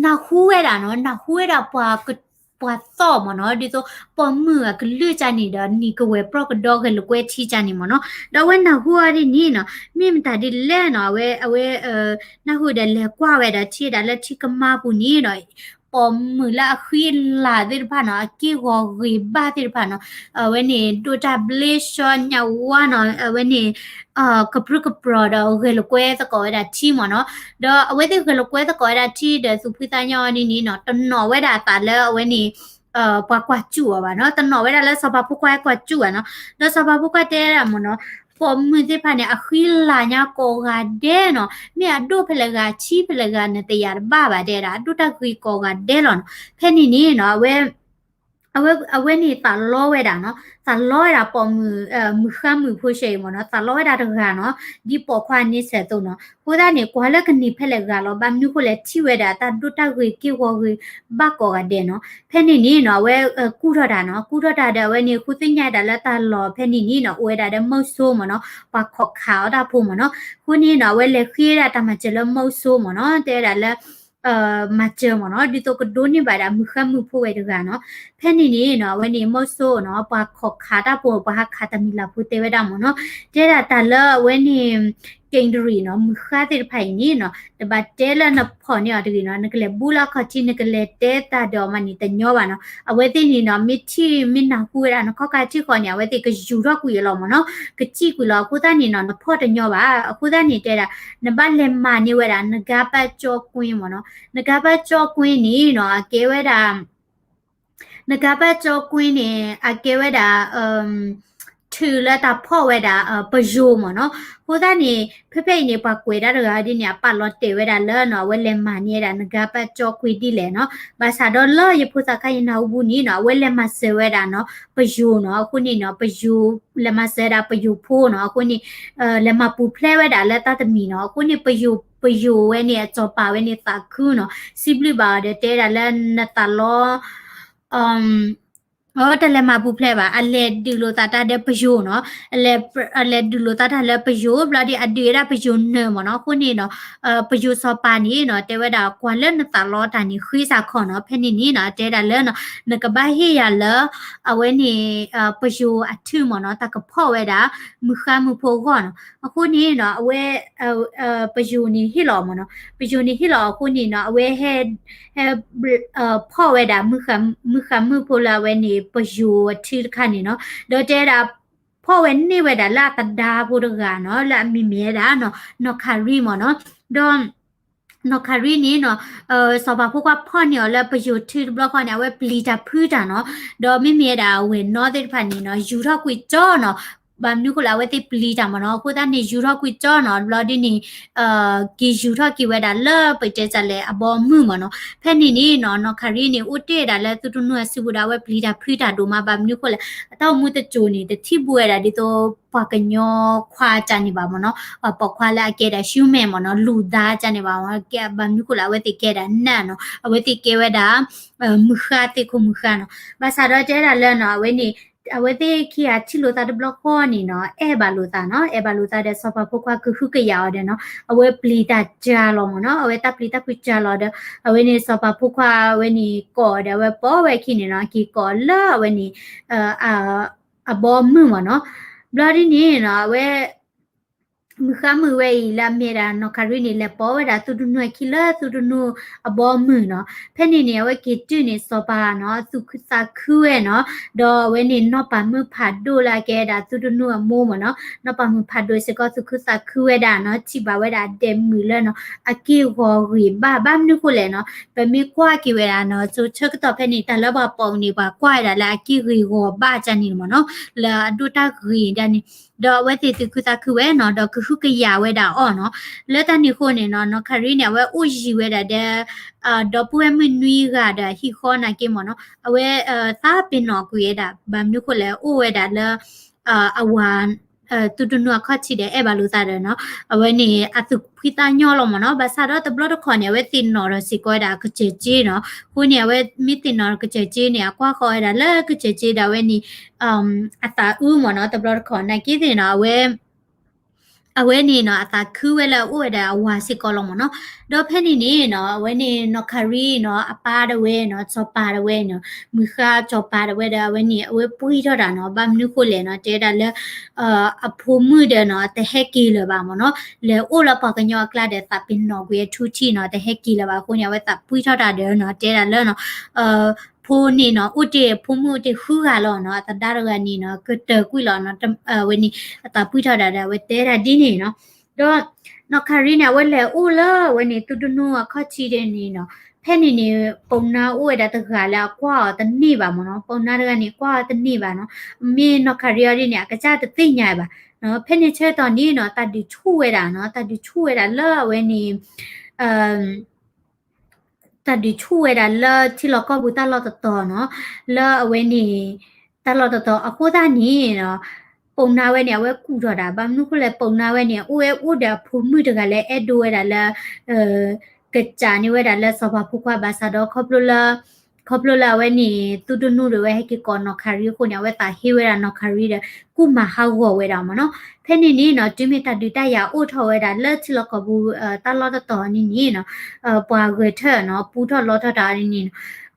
နၢ်ဟူဝဲဒၣ်နီၤ နၢ်ဟူဝဲဒၣ်ပှၤ ပှၤသီၣ်မ့ၢ်နီၤ ဒ်သိး ပိာ်မုၣ်အကလုၢ်ကၢ်န့ၣ်ဒီး နံၤကဝဲၤပြီၣ်ကဒီဂဲၤလိာ်ကွဲထံကၢ်န့ၣ်မ့ၢ်နီၤ ဒီးအဝဲနၢ်ဟူဝဲဒ်န့ၣ်နီၤ မ့ၢ်မတၤဒ်လဲၣ်နီၤ အဝဲ အဝဲ နၢ်ဟူဒီးလဲၤကွၢ်ဝဲဒၣ်ထံဒၣ်လၢထံကမါပူၤန့ၣ်နီၤ ပိာ်မုၣ်လၢအဃံအလၤသ့ၣ်တဖၣ်နီၤ အက့ၢ်ဂီၤဂ့ၤဘၣ်သ့ၣ်တဖၣ်နီၤ အဝဲန့ၣ် ဒိၣ်တၢ်ဘျ့ဆှီညါဝါနီၤ အဝဲန့ၣ် ကပြုၢ်ကပြီၤဒီးဂဲၤလိာ်ကွဲသကိးဝဲဒၣ်ထံမ့ၢ်နီၤ ဒီးအဝဲသ့ၣ်ဂဲၤလိာ်ကွဲသကိးဝဲဒၣ်ထံဒီးသူၣ်ဖှံသးညီဒ်န့ၣ်နီၤ တနီၤဝဲဒၣ်အသးလၢအဝဲန့ၣ် ပှၤကွၢ်စူၣ်အီၤဘၣ်နီၤ တနီၤဝဲဒၣ်လၢစီၤပၤဖိခွါကွၢ်စူၣ်ဘၣ်နီၤ ဒီးစီၤပၤဖိခွါတဲဒၣ်မ့ၢ်နီၤ ပိာ်မုၣ်သ့ၣ်တဖၣ်န့ၣ် အဃံလၤညါကိးဂၤဒဲးနီၤ မ့ၢ်အဒိၣ်ဖဲလဲၣ်ဂၤ ဆံးဖဲလဲၣ်ဂၤနသ့ၣ်ညါတဘၣ်ဘၣ်တဲဒၣ် အဒိၣ်တၢ်ဂ့ၤကိးဂၤဒဲးလီၤနီၤ ဖဲန့ၣ်န့ၣ်နီၤ အဝဲ အဝဲန့ၣ်သးလီဝဲဒၣ်နီၤ သးလီဝဲဒၣ်ပိာ်မုၣ် မုၢ်ဃါမုၢ်ဖိရှဲအံၤမ့ၢ်နီၤ သးလီဝဲဒၣ်တဂၤနီၤ ဒ်ပိာ်ခွါန့ဆၢၣ်အသိးနီၤ အဃိသတးန့ၣ် ကွၢ်လၢကန့ၢ်ဖဲလဲၣ်ဂၤလီၤ ဘၣ်မနုၤဃိလဲၣ် ထံၣ်ဝဲဒၣ်တၢ်ဒိၣ်တၢ်ဂ့ၤက့ၢ်ဂီၤဂ့ၤဘၣ်ကိးဂၤဒဲးနီၤ ဖဲန့ၣ်န့ၣ်နီၤ အဝဲကူၣ်ထီၣ်တၢ်နီၤ ကူၣ်ထီၣ်တၢ်ဒီးအဝဲန့ၣ် ဃုသ့ၣ်ညါဒၣ်လၢတၢ်လီၢ်ဖဲန့ၣ်န့ၣ်နီၤ အိၣ်ဝဲဒၣ်ဒီးမုၢ်စိမ့ၢ်နီၤ ပှၤခိးခးအီၣ်တၢ်ဖိမ့ၢ်နီၤ အဃိန့ၣ်နီၤ အဝဲလဲၤဃ့ဝဲဒၣ်တၢ်မၤစၢၤလၢမုၢ်စိမ့ၢ်နီၤ တဲဝဲဒၣ်လၢ မၤစၢၤမ့ၢ်နီၤ ဒ်သိးကဒိးန့ၢ်ဘၣ်ဒၣ်မုၢ်ဃါမုၢ်ဖိဝဲတဂၤနီၤ ဖဲန့ၣ်န့ၣ်နီၤ အဝဲန့ၣ်မုၢ်စိနီၤ ပှၤခိးခးတၢ်ဖိ ပှၤဟးခးတၢ်မံၤလၤဖိတဲဝဲဒၣ်မ့ၢ်နီၤ တဲဒၣ်တၢ်လၢအဝဲန့ၣ် က့ၤတရံးနီၤ မုၢ်ဃါသ့ၣ်တဖၣ်အံၤန့ၣ်နီၤ တဘၣ်တဲလၢနဖီၣ်န့ၢ်အီၤတဂ့ၤနီၤ နကလဲၤဘူးလၢအခီၣ်ထံး နကလဲၤတဲတၢ်ဒီးအီၤမးန့ၣ်တညီဘၣ်နီၤ အဝဲသ့ၣ်န့ၣ်နီၤ မ့ၢ်ထံၣ်မ့ၢ်နၢ်ဟူဝဲဒၣ် နခီၣ်ခါထံၣ်ဃီန့ၣ် အဝဲသ့ၣ်ကယူၤထီၣ်ကွံာ်အလီၢ်မ့ၢ်နီၤ ကစံၣ်ကွံာ်လီၤ အဃိသတးန့ၣ်နီၤ နဖီၣ်တညီဘၣ် အဃိသတးန့ၣ်တဲဒၣ် နဘၣ်လဲၤမၤန့ၢ်ဝဲဒၣ် နကါပၢၣ်ကၠီကွ့မ့ၢ်နီၤ နကါပၢၣ်ကၠီကွ့န့ၣ်နီၤ အကဲဝဲဒၣ် နကါပၢၣ်ကၠီကွ့န့ၣ် အကဲဝဲဒၣ် ထုးလၢတၢ်ဖီၣ်ဝဲဒၣ် ပယိၤမ့ၢ်နီၤ အဃိသတးန့ၣ် ဖဲဖဲအံၤန့ၣ် ပှၤကွဲးတၢ်တဂၤဒ်န့ၣ် အပာ်လီၤတဲာ်ဝဲဒၣ်လၢနီၤ အဝဲလဲၤမၤန့ၢ်ဝဲဒၣ် နကါပၢၣ်ကၠီကွ့ဒ်လဲၣ်နီၤ ဘၣ်ဆၣ်ဒီးလၢယဖိသၣ်ခါယနၢ်ဟူပူၤန့ၣ်နီၤ အဝဲလဲၤမၤစၢၤဝဲဒၣ်နီၤ ပယိၤနီၤ အဃိန့ၣ်နီၤ ပယိၤ လဲၤမၤစၢၤဝဲဒၣ်ပယိၤဖိနီၤ အဃိန့ၣ် လဲၤမၤပူၤဖျဲးဝဲဒၣ်လၢတၢ်တမံၤနီၤ အဃိန့ၣ် ပယိၤ ပယိၤဝဲန့ၣ် အစီၤပၤဝဲန့ၣ်သးခုနီၤ စံးဘျုးဘၣ်အီၤဒီးတဲဒၣ်လၢနသးလီ အတလဲၤမၤပူၤဖျဲးဘၣ် အလဲၤဒုးလိာ်သးတၢ်ဒီးပယိၤနီၤ အလဲၤဒုးလိာ်သးတၢ်လၢပယိၤနီၤ အဃိန့ၣ်နီၤ ပယိၤစီၤပၤန့ၣ်နီၤ တဲဝဲဒၣ်ကွၢ်လၢနသးလီတၢ်န့ၣ် ဃ့စ့ၢ်ကီးနီၤ ဖဲန့ၣ်န့ၣ်နီၤ တဲဒၣ်လၢနီၤ နကဘၣ်ဟ့ၣ်ယၤလၢ အဝဲန့ၣ် ပယိၤအထုမ့ၢ်နီၤ တၢ်ကဖီၣ်ဝဲဒၣ် မုၢ်ဃါမုၢ်ဖိအဂီၢ်နီၤ အဃိန့ၣ်နီၤ အဝဲ ပယိၤန့ၣ်ဟ့ၣ်လီၤမ့ၢ်နီၤ ပယိၤန့ၣ်ဟ့ၣ်လီၤအဃိန့ၣ်နီၤ အဝဲဟဲ ဟဲ ဖီၣ်ဝဲဒၣ် မုၢ်ဃါမုၢ်ဖိလၢအဝဲန့ၣ် ပယိၤအထုတခါန့ၣ်နီၤ ဒီးတဲဒၣ် ဖီၣ်ဝဲန့ၢ်ဝဲဒၣ်လၢအသဒါဖိတဂၤနီၤ လၢအမံၤမ့ၢ်ဝဲဒၣ် နီၢ်ခးရံမ့ၢ်နီၤ ဒီး နီၢ်ခးရံန့ၣ်နီၤ စီၤပၤဖိခွါဖီၣ်န့ၢ်အီၤလၢပယိၤထုတဘျီဃီန့ၣ် အဝဲပျံၤတၢ်ဖုးတၢ်နီၤ ဒီးမ့မ့ၢ်ဝဲဒၣ်ဝဲၢ်နီသ့ၣ်တဖၣ်န့ၣ်နီၤ ယူၤထီၣ်ကွံာ်ကၠီနီၤ ဘၣ်မနုၤဃိလၢအဝဲသ့ၣ်ပျံၤတၢ်မ့ၢ်နီၤ အဃိသတးန့ၣ် ယူၤထီၣ်ကွံာ်ကၠီနီၤ ဘျီဒ်န့ၣ် က့ၤယူၤထီၣ်က့ၤဝဲဒၣ်လၢပတဲစးလဲၣ် အဘီအမုၢ်မ့ၢ်နီၤ ဖဲန့ၣ်န့ၣ်နီၤ နီၢ်ခးရံန့ၣ် အိၣ်တ့ၢ်ဝဲဒၣ်လၢသုတနူအစုပူၤဒီး အဝဲပျံၤတၢ်ဖုးတၢ်ဒိၣ်မး ဘၣ်မနုၤဃိလဲၣ် အတၢ်အိၣ်မူတစိၤန့ၣ် တထံၣ်ဘူးဝဲဒၣ်ဒ်သိး ပှၤကညီခွါကန့ၣ်ဘၣ်မ့ၢ်နီၤ ပိာ်ခွါလၢအကဲဒၣ် human မ့ၢ်နီၤ လူသားကန့ၣ်ဘၣ်မ့ၢ်နီၤ ဘၣ်မနုၤဃိလၢအဝဲသ့ၣ်ကဲဒၣ် နတ် နီၤ အဝဲသ့ၣ်ကဲဝဲဒၣ် မုၢ်ဃါသ့ၣ်ခိၣ်မုၢ်ဃါနီၤ ဘၣ်ဆၣ်ဒီးတဲဒၣ်လၢနီၤ အဝဲန့ၣ် အဝဲသ့ၣ်ခံဂၤထံၣ်လိာ်သးတဘျီဃီန့ၣ်နီၤ အဲၣ်ဘၣ်လိာ်သးနီၤ အဲၣ်ဘၣ်လိာ်သးဒီးစီၤပၤဖိခွါကဟုကယာ်အီၤဒီးနီၤ အဝဲပျံၤတၢ်စှၤလီၤမ့ၢ်နီၤ အဝဲတၢ်ပျံၤတၢ်ဖုးစှၤလီၤဒီး အဝဲန့ၣ်စီၤပၤဖိခွါအဝဲန့ၣ်ကိးအီၤဒီး အဝဲပိာ်ဝဲအခံန့ၣ်နီၤ က့ၤကိးလၢအဝဲန့ၣ် အဘီအမုၢ်မ့ၢ်နီၤ ဘျီဒ်န့ၣ်နီၤ အဝဲ အ မုၢ်ဃါမုၢ်ဝဲအံၤလၢအမ့ၢ်ဒၣ်နီၢ်ခရံန့ၣ် လဲၤပိာ်ဝဲဒၣ်သုးတနူအခံလၢသုးတနူအဘီအမုၢ်နီၤ. ဖဲန့ၣ်န့ၣ် အဝဲက့ၤတုၤန့ၣ် စီၤပၤနီၤ အသူၣ်ခုသးခုဝဲနီၤ. ဒီးအဝဲန့ၣ် နီၢ်ပၤမုၣ်ဖးဒိၣ်လၢအကဲဒၣ်သုးတနူအမိၢ်မ့ၢ်နီၤ, နီၢ်ပၤမုၣ်ဖးဒိၣ်စ့ၢ်ကီးသူၣ်ခုသးခုဝဲဒၣ်နီၤ, ထံၣ်ဘၣ်ဝဲဒၣ်အဒဲးမုၢ်လၢနီၤ အက့ၢ်ဂီၤဂ့ၤဘၣ်. ဘၣ်မနုၤဃိလဲၣ်နီၤ, ပမ့ၢ်ကွၢ်က့ၤဝဲဒၣ်နီၤ ကၠိဆၢကတီၢ်ဖဲန့ၣ် တၢ်လၢပှၤပိာ်န့ၣ် ပှၤကွၢ်ဝဲဒၣ်လၢအက့ၢ်ဂ့ၤဂီၤဘၣ်ကန့ၣ်မ့ၢ်နီၤ, လၢအဒိၣ်တၢ်ဂ့ၤဒၣ်န့ၣ်, ဒီးအဝဲသ့ၣ်သူၣ်ခုသးခုဝဲနီၤ, ဒီးကဟုကယာ်ဝဲဒၣ်အီၤနီၤ. လၢတၢ်န့ၣ်အဃိန့ၣ်နီၤ နီၢ်ခရံန့ၣ် အဝဲအိၣ်ယံၤဝဲဒၣ်ဒီး ဒီပုၢ်ဝဲၢ်မုၣ်နွံဂၤဒီးအဟံၣ်ဃီနာ်က့မ့ၢ်နီၤ, အဝဲ သးပ့ၤနီၣ်ကွံာ်ဝဲဒၣ် ဘၣ်မနုၤဃိလဲၣ် အိၣ်ဝဲဒၣ်လၢ အဝၤ သုးတနူအခီၣ်ထံးဒီးအဲၣ်ဘၣ်လိာ်သးဒီးနီၤ, အဝဲန့ၣ် အသူၣ်ဖှံသးညီလီၤမ့ၢ်နီၤ. ဘၣ်ဆၣ်ဒီးတဘျီတခီၣ်န့ၣ် အဝဲသ့ၣ်နီၣ်ထီၣ်စ့ၢ်ကီးဝဲဒၣ်အကစၢၢ်စ့နီၤ. အဃိန့ၣ် အဝဲမ့ၢ်သ့ၣ်နီၣ်ထီၣ်ကစၢၢ်စ့န့ၣ် အကွၢ်ဃီၤဝဲဒၣ်လၢကစၢၢ်စ့ဒီးအဝဲန့ၣ် အသးအုးမ့ၢ်နီၤ. တဘျီတခီၣ်နာ်က့သ့ၣ်နီၤ အဝဲ အဝဲန့ၣ်နီၤ အသးခုဝဲလၢအအိၣ်ဝဲဒၣ်အဝၤစ့ၢ်ကီးလီၤမ့ၢ်နီၤ. ဒီးဖဲန့ၣ်န့ၣ်နီၤ အဝဲန့ၣ်နီၢ်ခရံနီၤ အပၢ်တဝဲနီၤ စီၤပၤတဝဲနီၤ မုၢ်ဃါစီၤပၤတဝဲဒီးအဝဲန့ၣ် အဝဲပှံၢ်ထီၣ်တၢ်နီၤ ဘၣ်မနုၤဃိလဲၣ်နီၤ တဲဒၣ်လၢ အဖိမုၣ်ဒီးနီၤ တဟဲက့ၤလၢၤဘၣ်မ့ၢ်နီၤ. လဲၤအိၣ်လၢပှၤကညီအကျါဒီးသးပ့ၤနီၣ်ကွံာ်အထူထံးနီၤ တဟဲက့ၤလၢၤဘၣ်အဃိန့ၣ် အဝဲသးပှံၢ်ထီၣ်တၢ်ဒီးနီၤ တဲဒၣ်လၢနီၤ ဖိန့ၣ်နီၤ အိၣ်တ့ၢ် ဖိမုၣ်အိၣ်တ့ၢ်ဃုဂၤလီၤနီၤ အသဒါတဂၤန့ၣ်နီၤ ကတၢၢ်ကွံာ်လီၤနီၤ အဝဲန့ၣ် အသးပှံၢ်ထီၣ်တၢ်ဒီး အဝဲတဲဒၣ်ဒ်န့ၣ်နီၤ. ဒီးနီၢ်ခရံန့ၣ် အဝဲလဲၤအိၣ်လၢအဝဲန့ၣ် သုးတနူအခီၣ်ထံးဒ်န့ၣ်နီၤ ဖဲန့ၣ်န့ၣ် ပိာ်နါအိၣ်ဝဲဒၣ်တဂၤလၢအကွၢ်အီၤတန့ၢ်ဘၣ်မ့ၢ်နီၤ ပိာ်နါတဂၤန့ၣ် ကွၢ်အီၤတန့ၢ်ဘၣ်နီၤ မ့ၢ်နီၢ်ခရံအီၤဒ်န့ၣ် အကစၢ်တသ့ၣ်ညါဘၣ်နီၤ ဖဲန့ၣ်ဆၢကတီၢ်န့ၣ်နီၤ တၢ်ဒုးဆူၣ်ဝဲဒၣ်နီၤ တၢ်ဒုးဆူၣ်ဝဲဒၣ်လၢအဝဲန့ၣ် တၢ်ဒုးဆူၣ်ဝဲဒၣ်လၢထံလီၢ်ကီၢ်ပူၤတၢ်လီၢ်တတီၤနီၤ လၢအဝဲန့ၣ် တၢ်လီၢ်တတီၤအဃိသတးန့ၣ်နီၤ ပိာ်နါဝဲန့ၣ် အဝဲကူၣ်ထီၣ်ဒၣ် ဘၣ်မနုၤဃိလဲၣ် ပိာ်နါဝဲန့ၣ် အိၣ်ဝဲအိၣ်ဒီးအဖိမုၣ်တဂၤလၢအဲၣ်ဒိးဝဲဒၣ်လၢ ကစးန့ၢ်ဝဲဒၣ်လၢစီၤပၤဖိခွါဘၣ်ဆၣ်ဒီး ခီဖျိလၢ ခီဖျိလၢအဝဲန့ၣ် သုတနူဒီးဝဲဟဲက့ၤကိးနီၢ်ခရံအဃိန့ၣ် အဝဲသးဟ့ဝဲဒၣ်နီၢ်ခရံဒီး ကူၣ်မၤဟးဂီၤဝဲဒၣ်မ့ၢ်နီၤ. ဖဲန့ၣ်န့ၣ်နီၤ တုၤမ့ၢ်တၢ်ဒုးတၢ်ယၤအိၣ်ထီၣ်ဝဲဒၣ်လၢထံလီၢ်ကီၢ်ပူၤ တၢ်လီၢ်တတီၤန့ၣ်န့ၣ်နီၤ ပှၤဂဲၤထၢၣ်နီၤ ပူထီၣ်လီထီၣ်တၢ်န့ၣ်နီၤ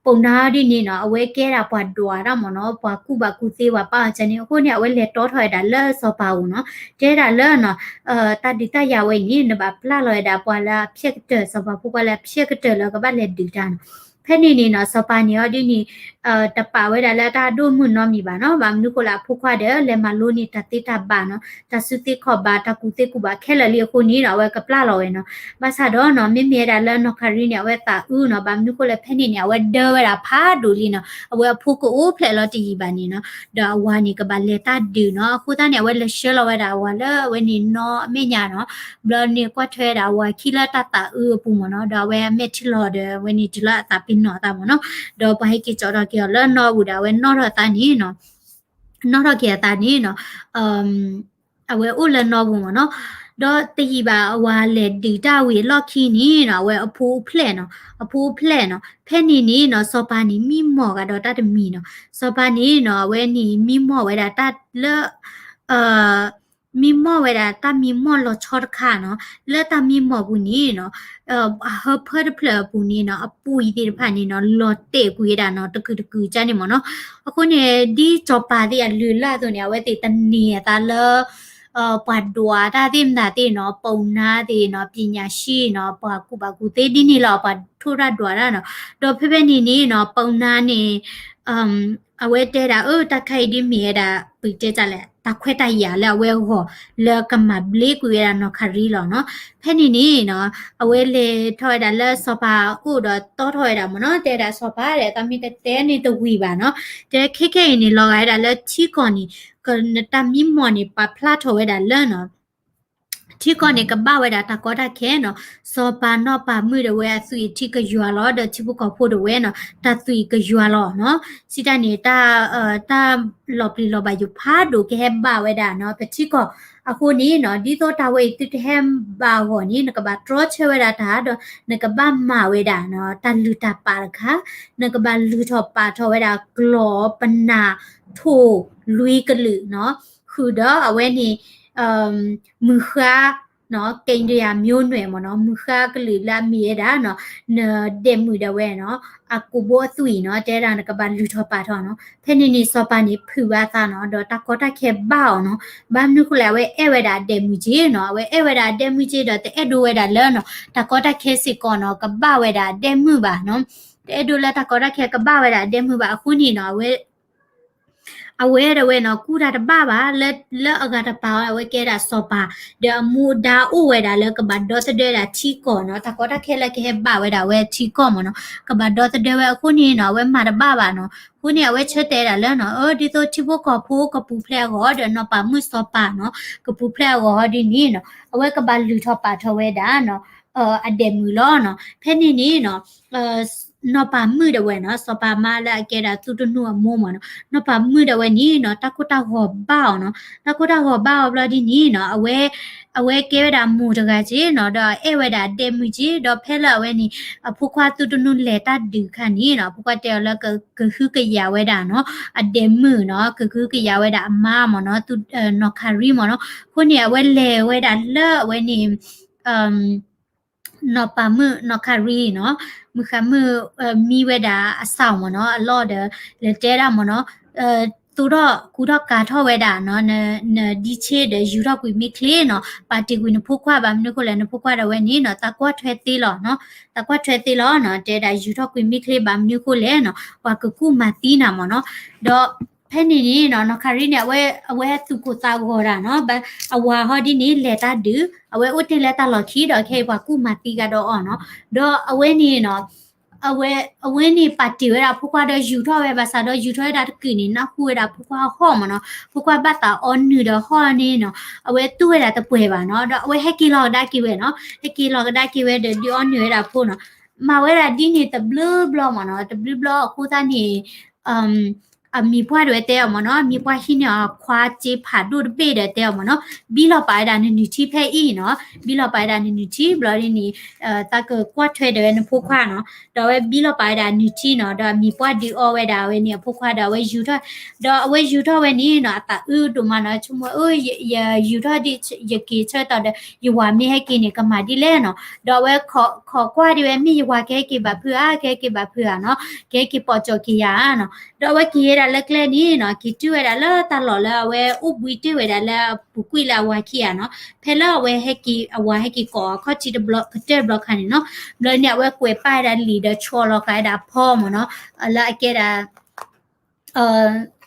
ပိာ်နါဒ်န့ၣ်နီၤ အဝဲကဲဒၣ်ပှၤဒွးတၢ်မ့ၢ်နီၤ ပှၤကူၣ်ဘၣ်ကူၣ်သ့ပှၤပာ်အီၤကန့ၣ် အဃိန့ၣ် အဝဲလဲၤတီထီၣ်ဝဲဒၣ်လၢစီၤပၤအအိၣ်နီၤ တဲဒၣ်လၢနီၤ တၢ်ဒုးတၢ်ယၤဝဲအံၤန့ၣ် နဘၣ်ပျၢ်လီၤဝဲဒၣ်ပှၤလၢအဖျဲၣ်ကတၢၢ် စီၤပၤဖိခွါလၢအဖျဲၣ်ကတၢၢ်လၢကဘၣ်လဲၤဒုးတၢ်နီၤ. ဖဲန့ၣ်န့ၣ်နီၤ စီၤပၤန့ၣ်အီၤဒ်န့ၣ် တပာ်ဝဲဒၣ်လၢတၢ်ဒိၣ်မုၢ်နီတမံၤဘၣ်နီၤ ဘၣ်မနုၤဃိလၢအဖိခွါဒီးလဲၤမၤလိန့ၢ်တၢ်သ့တၢ်ဘၣ်နီၤ တၢ်စုသ့ခီၣ်ဘၣ် တၢ်ကူၣ်သ့ကူၣ်ဘၣ်ခဲလၢာ်လံအဃိန့ၣ်ဒီး အဝဲကပျၢ်လီၤဝဲနီၤ. ဘၣ်ဆၣ်ဒီးနီၤ မ့မ့ၢ်ဝဲဒၣ်လၢနီၢ်ခရံန့ၣ် အဝဲသးအုးနီၤ ဘၣ်မနုၤဃိလၢဖဲန့ၣ်န့ၣ် အဝဲဒၢဝဲဒၣ်ဖးဒိၣ်လံနီၤ အဝဲအဖိကအိၣ်ဖျဲၣ်လီၤတယံာ်ဘၣ်န့ၣ်နီၤ ဒီးအဝၤန့ၣ်ကဘၣ်လဲၤတၢ်ဒုးနီၤ အဃိသတးန့ၣ် အဝဲလဲၤဆှၢလီၤဝဲဒၣ်အဝၤလၢအဝဲန့ၣ်နီၢ်အမဲာ်ညါနီၤ ဘျီန့ၣ်ကွၢ်ထွဲဝဲဒၣ်အဝၤခံလၢတၢ်သးအုးအပူၤမ့ၢ်နီၤ ဒီးအဝဲအမဲာ်ထံလီၤဒီး အဝဲန့ၣ်တုၤလၢအသးပ့ၤနီၣ်အသးမ့ၢ်နီၤ ဒီးပှၤဟဲက့ၤကၠီထီၣ်က့ၤအီၤလၢနီၢ်အပူၤဒီး အဝဲနီၣ်ထီၣ်သးန့ၣ်နီၤ နီၣ်ထီၣ်က့ၤအသးန့ၣ်နီၤ အဝဲအိၣ်လၢနီၢ်ပူၤမ့ၢ်နီၤ ဒီးတယံာ်ဘၣ်အဝၤလဲၤဒုးတၢ်ဝံၤအလီၢ်ခံန့ၣ်နီၤ အဝဲအဖိအိၣ်ဖျဲၣ်နီၤ အဖိအိၣ်ဖျဲၣ်နီၤ ဖဲန့ၣ်န့ၣ်နီၤ စီၤပၤန့ၣ်မံမီၢ်ကဒီးတၢ်တမံၤနီၤ စီၤပၤန့ၣ်နီၤ အဝဲန့ၣ်မံမီၢ်ဝဲဒၣ်တၢ်လၢ မံမီၢ်ဝဲဒၣ်တၢ်မံမီၢ်လီၤဆီတခါနီၤ လၢတၢ်မံမီၢ်ပူၤန့ၣ်နီၤ အဟၢဖၢတဖျၢၣ်အပူၤန့ၣ်နီၤ အပူၤအံၤသ့ၣ်တဖၣ်န့ၣ်နီၤ လီၤတဲာ်ကွံာ်ဝဲဒၣ်နီၤ တကုာ်တကုာ်ကန့ၣ်မ့ၢ်နီၤ အဃိန့ၣ် ဒ်စီၤပၤသ့ၣ်အလုၢ်အလၢ်အသိးန့ၣ် အဝဲသ့ၣ်တန့ၢ်အသးလၢ ပှၤဒွးတၢ်သ့ၣ်မတၤသ့ၣ်နီၤ ပိာ်နါသ့ၣ်နီၤ ပညာရှိနီၤ ပှၤကူၣ်ဘၣ်ကူၣ်သ့ဒ်န့ၣ်လီၤ ပှၤထိၣ်တၢ်ဒွးတၢ်နီၤ ဒီးဖဲဖဲန့ၣ်န့ၣ်နီၤ ပိာ်နါန့ၣ် အဝဲတဲဒၣ် အၢ တၢ်ခါအံၤဒ်မ့ၢ်ဝဲဒၣ် ပတဲတၢ်လဲၣ် တၢ်ခွဲးတၢ်ယာ်လၢအဝဲအဂီၢ် လၢကမၤဘျ့ကွံာ်ဝဲဒၣ်နီၢ်ခရံလီၤနီၤ. ဖဲန့ၣ်န့ၣ်နီၤ အဝဲလဲၤထီၣ်ဝဲဒၣ်လၢစီၤပၤအအိၣ်ဒီးတီထီၣ်ဝဲဒၣ်မ့ၢ်နီၤ တဲဒၣ်စီၤပၤဒီး တၢ်မ့ၢ်တတဲန့ၣ်တဝံၤဘၣ်နီၤ တဲခဲခဲအံၤန့ၣ် လီၤဂာ်ဝဲဒၣ်လၢထံကီၢ်န့ၣ် နတၢ်မံမီၢ်န့ၣ် ပာ်ဖျါထီၣ်ဝဲဒၣ်လၢနီၤ ထံကီၢ်န့ၣ် ကဘၣ်ဝဲဒၣ်တၢ်ကီတၢ်ခဲနီၤ, စီၤပၤနီၢ်ပၤမုၣ်တဝဲအသွံၣ်ထံကယွၤလီၤ, ဒီးထံဖိကီၢ်ဖိတဝဲနီၤ တၢ်သွံၣ်ကယွၤလီၤနီၤ. စံးတၢ်န့ၣ် တၢ်လီၤပျံၤလီၤဘၣ်ယိၣ်ဖးဒိၣ်ကဟဲဘၣ်ဝဲဒၣ်နီၤ ပထံကီၢ်အဃိန့ၣ်နီၤ, ဒ်သိးတၢ်ဝဲအံၤသုတဟဲဘၣ်အဂီၢ်န့ၣ် နကဘၣ်တြီဆၢဝဲဒၣ်တၢ် ဒီးနကဘၣ်မၤဝဲဒၣ်နီၤ တၢ်လုၢ်တၢ်ပာ်တခါ, နကဘၣ်လုၢ်ထီၣ်ပာ်ထီၣ်ဝဲဒၣ်ကျီၢ်ပနၢ် ထိၣ်လွံၢ်ကလုာ်နီၤ, ဃုာ်ဒီးအဝဲန့ၣ် မုၢ်ဃါ ကဲဒယၤမိၢ်နွဲၣ်မ့ၢ်နီၤ မုၢ်ဃါကလုာ်လၢအမ့ၢ်ဝဲဒၣ်နီၤ နဒဲးမုၣ်ဒၣ်ဝဲနီၤ အကိာ်ဘိအသွံၣ်နီၤ တဲဒၣ်နကဘၣ်လုၢ်ထီၣ်ပာ်ထီၣ်နီၤ ဖဲန့ၣ်န့ၣ်စီၤပၤန့ၣ်ဖုးဘၣ်အသးနီၤ ဒီးတၢ်ကီတၢ်ခဲဘၣ်အီၤနီၤ ဘၣ်မနုၤဃိလဲၣ် အဝဲအဲၣ်ဝဲဒၣ်အဒဲးမုၣ်က့နီၤ အဝဲအဲၣ်ဝဲဒၣ်အဒဲးမုၣ်က့ဒီးတအဲၣ်ဒိးဝဲဒၣ်လၢနီၤ တၢ်ကီတၢ်ခဲစ့ၢ်ကီးနီၤ ကဘၣ်ဝဲဒၣ်အဒဲးမုၣ်ဘၣ်နီၤ တအဲၣ်ဒိးလၢတၢ်ကီတၢ်ခဲကဘၣ်ဝဲဒၣ်အဒဲးမုၣ်ဘၣ်အဃိန့ၣ်နီၤ အဝဲ အဝဲဒၣ်ဝဲနီၤ ကူၣ်တၢ်တဘၣ်ဘၣ် လၢ လၢအဂၤတပၤအီၤ အဝဲကဲဒၣ်စီၤပၤ ဒီးအမူဒါအိၣ်ဝဲဒၣ်လၢကဘၣ်ဒီသဒၢဒၣ်ထံကီၢ်နီၤ တၢ်ကီတၢ်ခဲလၢကဟဲဘၣ်ဝဲဒၣ်ဝဲထံကီၢ်မ့ၢ်နီၤ ကဘၣ်ဒီသဒၢဝဲအဃိန့ၣ်နီၤ အဝဲမၤတဘၣ်ဘၣ်နီၤ အဃိန့ၣ် အဝဲဆၢတဲာ်ဒၣ်လၢနီၤ အၢ ဒ်သိးထံဖိကီၢ်ဖိကပူၤဖျဲးအဂီၢ် ဒီးနီၢ်ပၤမုၣ်စီၤပၤနီၤ ကပူၤဖျဲးအဂီၢ်ဒ်န့ၣ်နီၤ အဝဲကဘၣ်လုၢ်ထီၣ်ပာ်ထီၣ်ဝဲဒၣ်နီၤ အဒဲးမုၣ်လီၤနီၤ ဖဲန့ၣ်န့ၣ်နီၤ နီၢ်ပၤမုၣ်ဒၣ်ဝဲနီၤ စီၤပၤမါလၢအကဲဒၣ်သူတနူအမိၢ်မ့ၢ်နီၤ နီၢ်ပၤမုၣ်ဒၣ်ဝဲန့ၣ်နီၤ တၢ်ကိၢ်တၢ်ဂီၤဘၣ်အီၤနီၤ တၢ်ကိၢ်တၢ်ဂီၤဘၣ်အီၤဘျီဒ်န့ၣ်နီၤ အဝဲ အဝဲကဲဝဲဒၣ်မိၢ်တဂၤက့နီၤ ဒီးအဲၣ်ဝဲဒၣ်အဒဲးမုၣ်က့ ဒီးဖဲလၢအဝဲန့ၣ် အဖိခွါသူတနူလဲၤတၢ်ဒုးအခါန့ၣ်နီၤ အဖိခွါတဲအီၤလၢကဟုကယာ်ဝဲဒၣ်နီၤ အဒဲးမုၣ်နီၤ ကဟုကယာ်ဝဲဒၣ်အမါမ့ၢ်နီၤ နီၢ်ခရံမ့ၢ်နီၤ အဃိန့ၣ် အဝဲလဲၤဝဲဒၣ်လၢအဝဲန့ၣ် နီၢ်ပၤမုၣ်နီၢ်ခရံနီၤ မုၢ်ဃါမုၣ် မံဝဲဒၣ်အစၢ်မ့ၢ်နီၤ အလီၢ်ဒီး လဲၤတဲဒၣ်မ့ၢ်နီၤ သိးထီၣ်ကူထီၣ်ကၤထီၣ်ဝဲဒၣ်နီၤ နဒံဆ့ဒီးယူၤထီၣ်ကွံာ်မ့ၢ်ချ့နီၤ ပာ်တ့ၢ်ကွံာ်နဖိခွါဘၣ်မနုၤဃိလဲၣ် နဖိခွါဒၣ်ဝဲန့ၣ်နီၤ သးကွၢ်ထွဲသ့လီၤနီၤ သးကွၢ်ထွဲသ့လီၤနီၤ တဲဒၣ်ယူၤထီၣ်ကွံာ်မ့ၢ်ချ့ဘၣ်မနုၤဃိလဲၣ်နီၤ ပှၤကကူၣ်မၤသံနၤမ့ၢ်နီၤ ဒီးဖဲန့ၣ်န့ၣ်နီၤ နီၢ်ခရံန့ၣ် အဝဲ အဝဲသူၣ်ကိၢ်သးဂီၤတၢ်နီၤ အဝၤဟီဒ်န့ၣ် လဲၤတၢ်ဒုး အဝဲအိၣ်တ့ၢ်လၢတၢ်လီၢ်ခံဒီး ခဲအံၤပှၤကူၣ်မၤသံကဒီးအီၤနီၤ ဒီးအဝဲန့ၣ်နီၤ အဝဲ အဝဲန့ၣ်ပာ်တ့ၢ်ဝဲဒၣ်ဖိခွါဒီးယူၤထီၣ်ဝဲ ဘၣ်ဆၣ်ဒီးယူၤထီၣ်ဝဲဒၣ်တကုာ်န့ၣ် နၢ်ဟူဝဲဒၣ်ဖိခွါဟီၣ်မ့ၢ်နီၤ ဖိခွါဘၣ်သးအီနုၢ်ဒီးဟီၣ်န့ၣ်နီၤ အဝဲတူၢ်ဝဲဒၣ်တပှဲၤဘၣ်နီၤ ဒီးအဝဲဟဲက့ၤလီၤကဒါက့ၤဝဲနီၤ ဟဲက့ၤလီၤကဒါက့ၤဝဲဒီး ဒုးအီနုၢ်ဝဲဒၣ်ဖိနီၤ မၤဝဲဒၣ်ဒ်န့ၣ်တဘျုးဘျီမ့ၢ်နီၤ တဘျုးဘျီအဃိသတးန့ၣ် အမံၤပှၢ်တဝဲတဲအီၤမ့ၢ်နီၤ အမံၤပှၢ်ဟံးန့ၢ်အခွါစ့ဖးဒိၣ်တဘ့ၣ်ဒီးတဲအီၤမ့ၢ်နီၤ ဘံလီၤပာ်ဝဲဒၣ်နနုၢ်ထံဖဲအံၤနီၤ ဘံလီၤပာ်ဝဲဒၣ်နနုၢ်ထံဘျီဒ်န့ၣ် သးကကွၢ်ထွဲဒီးဝဲနဖိခွါနီၤ ဒီးအဝဲဘံလီၤပာ်ဝဲဒၣ်နုၢ်ထံနီၤ ဒီးအမံၤပှၢ်ဒုးအီဝဲဒၣ်အဝဲန့ၣ်အဖိခွါဒီးအဝဲယူၤထီၣ် ဒီးအဝဲယူၤထီၣ်ဝဲန့ၣ်နီၤ အသးအုးဒိၣ်မးနီၤ ဆိကမိၣ်အၢ ယယူၤထီၣ်ဒ်ယက့ၤဆၢကတီၢ်ဒီး ယဝၤမ့ၢ်ဟဲက့ၤန့ၣ် ကမၤဒ်လဲၣ်နီၤ ဒီးအဝဲခိးကွၢ်ဒ်ဝဲ မ့ၢ်ယဝၤကဟဲက့ၤဘၣ်ဖုးဧါ ကဟဲက့ၤဘၣ်ဖုးဧါနီၤ ကဟဲက့ၤပိာ်ကၠီၣ်က့ၤယၤဧါနီၤ ဒီးအဝဲက့ၤဝဲဒၣ်လၢကျဲန့ၣ်နီၤ က့ၤတုၤဝဲဒၣ်လၢတၢ်လီၢ်လၢအဝဲအိၣ်ဘှံးတ့ၢ်ဝဲဒၣ်လၢအပူၤကွံာ်လၢအဝၤခံဂၤနီၤ ဖဲလၢအဝဲဟဲက့ၤ အဝၤဟဲက့ၤကိးအခီၣ်ထံးတဘျီ ကတၢၢ်တဘျီခါန့ၣ်နီၤ ဘျီန့ၣ် အဝဲကွဲးပာ်ဝဲဒၣ်လံာ်ဒီးဆီၣ်လီၤဃာ်ဝဲဒၣ်ဖီမ့ၢ်နီၤ လၢအကဲဒၣ်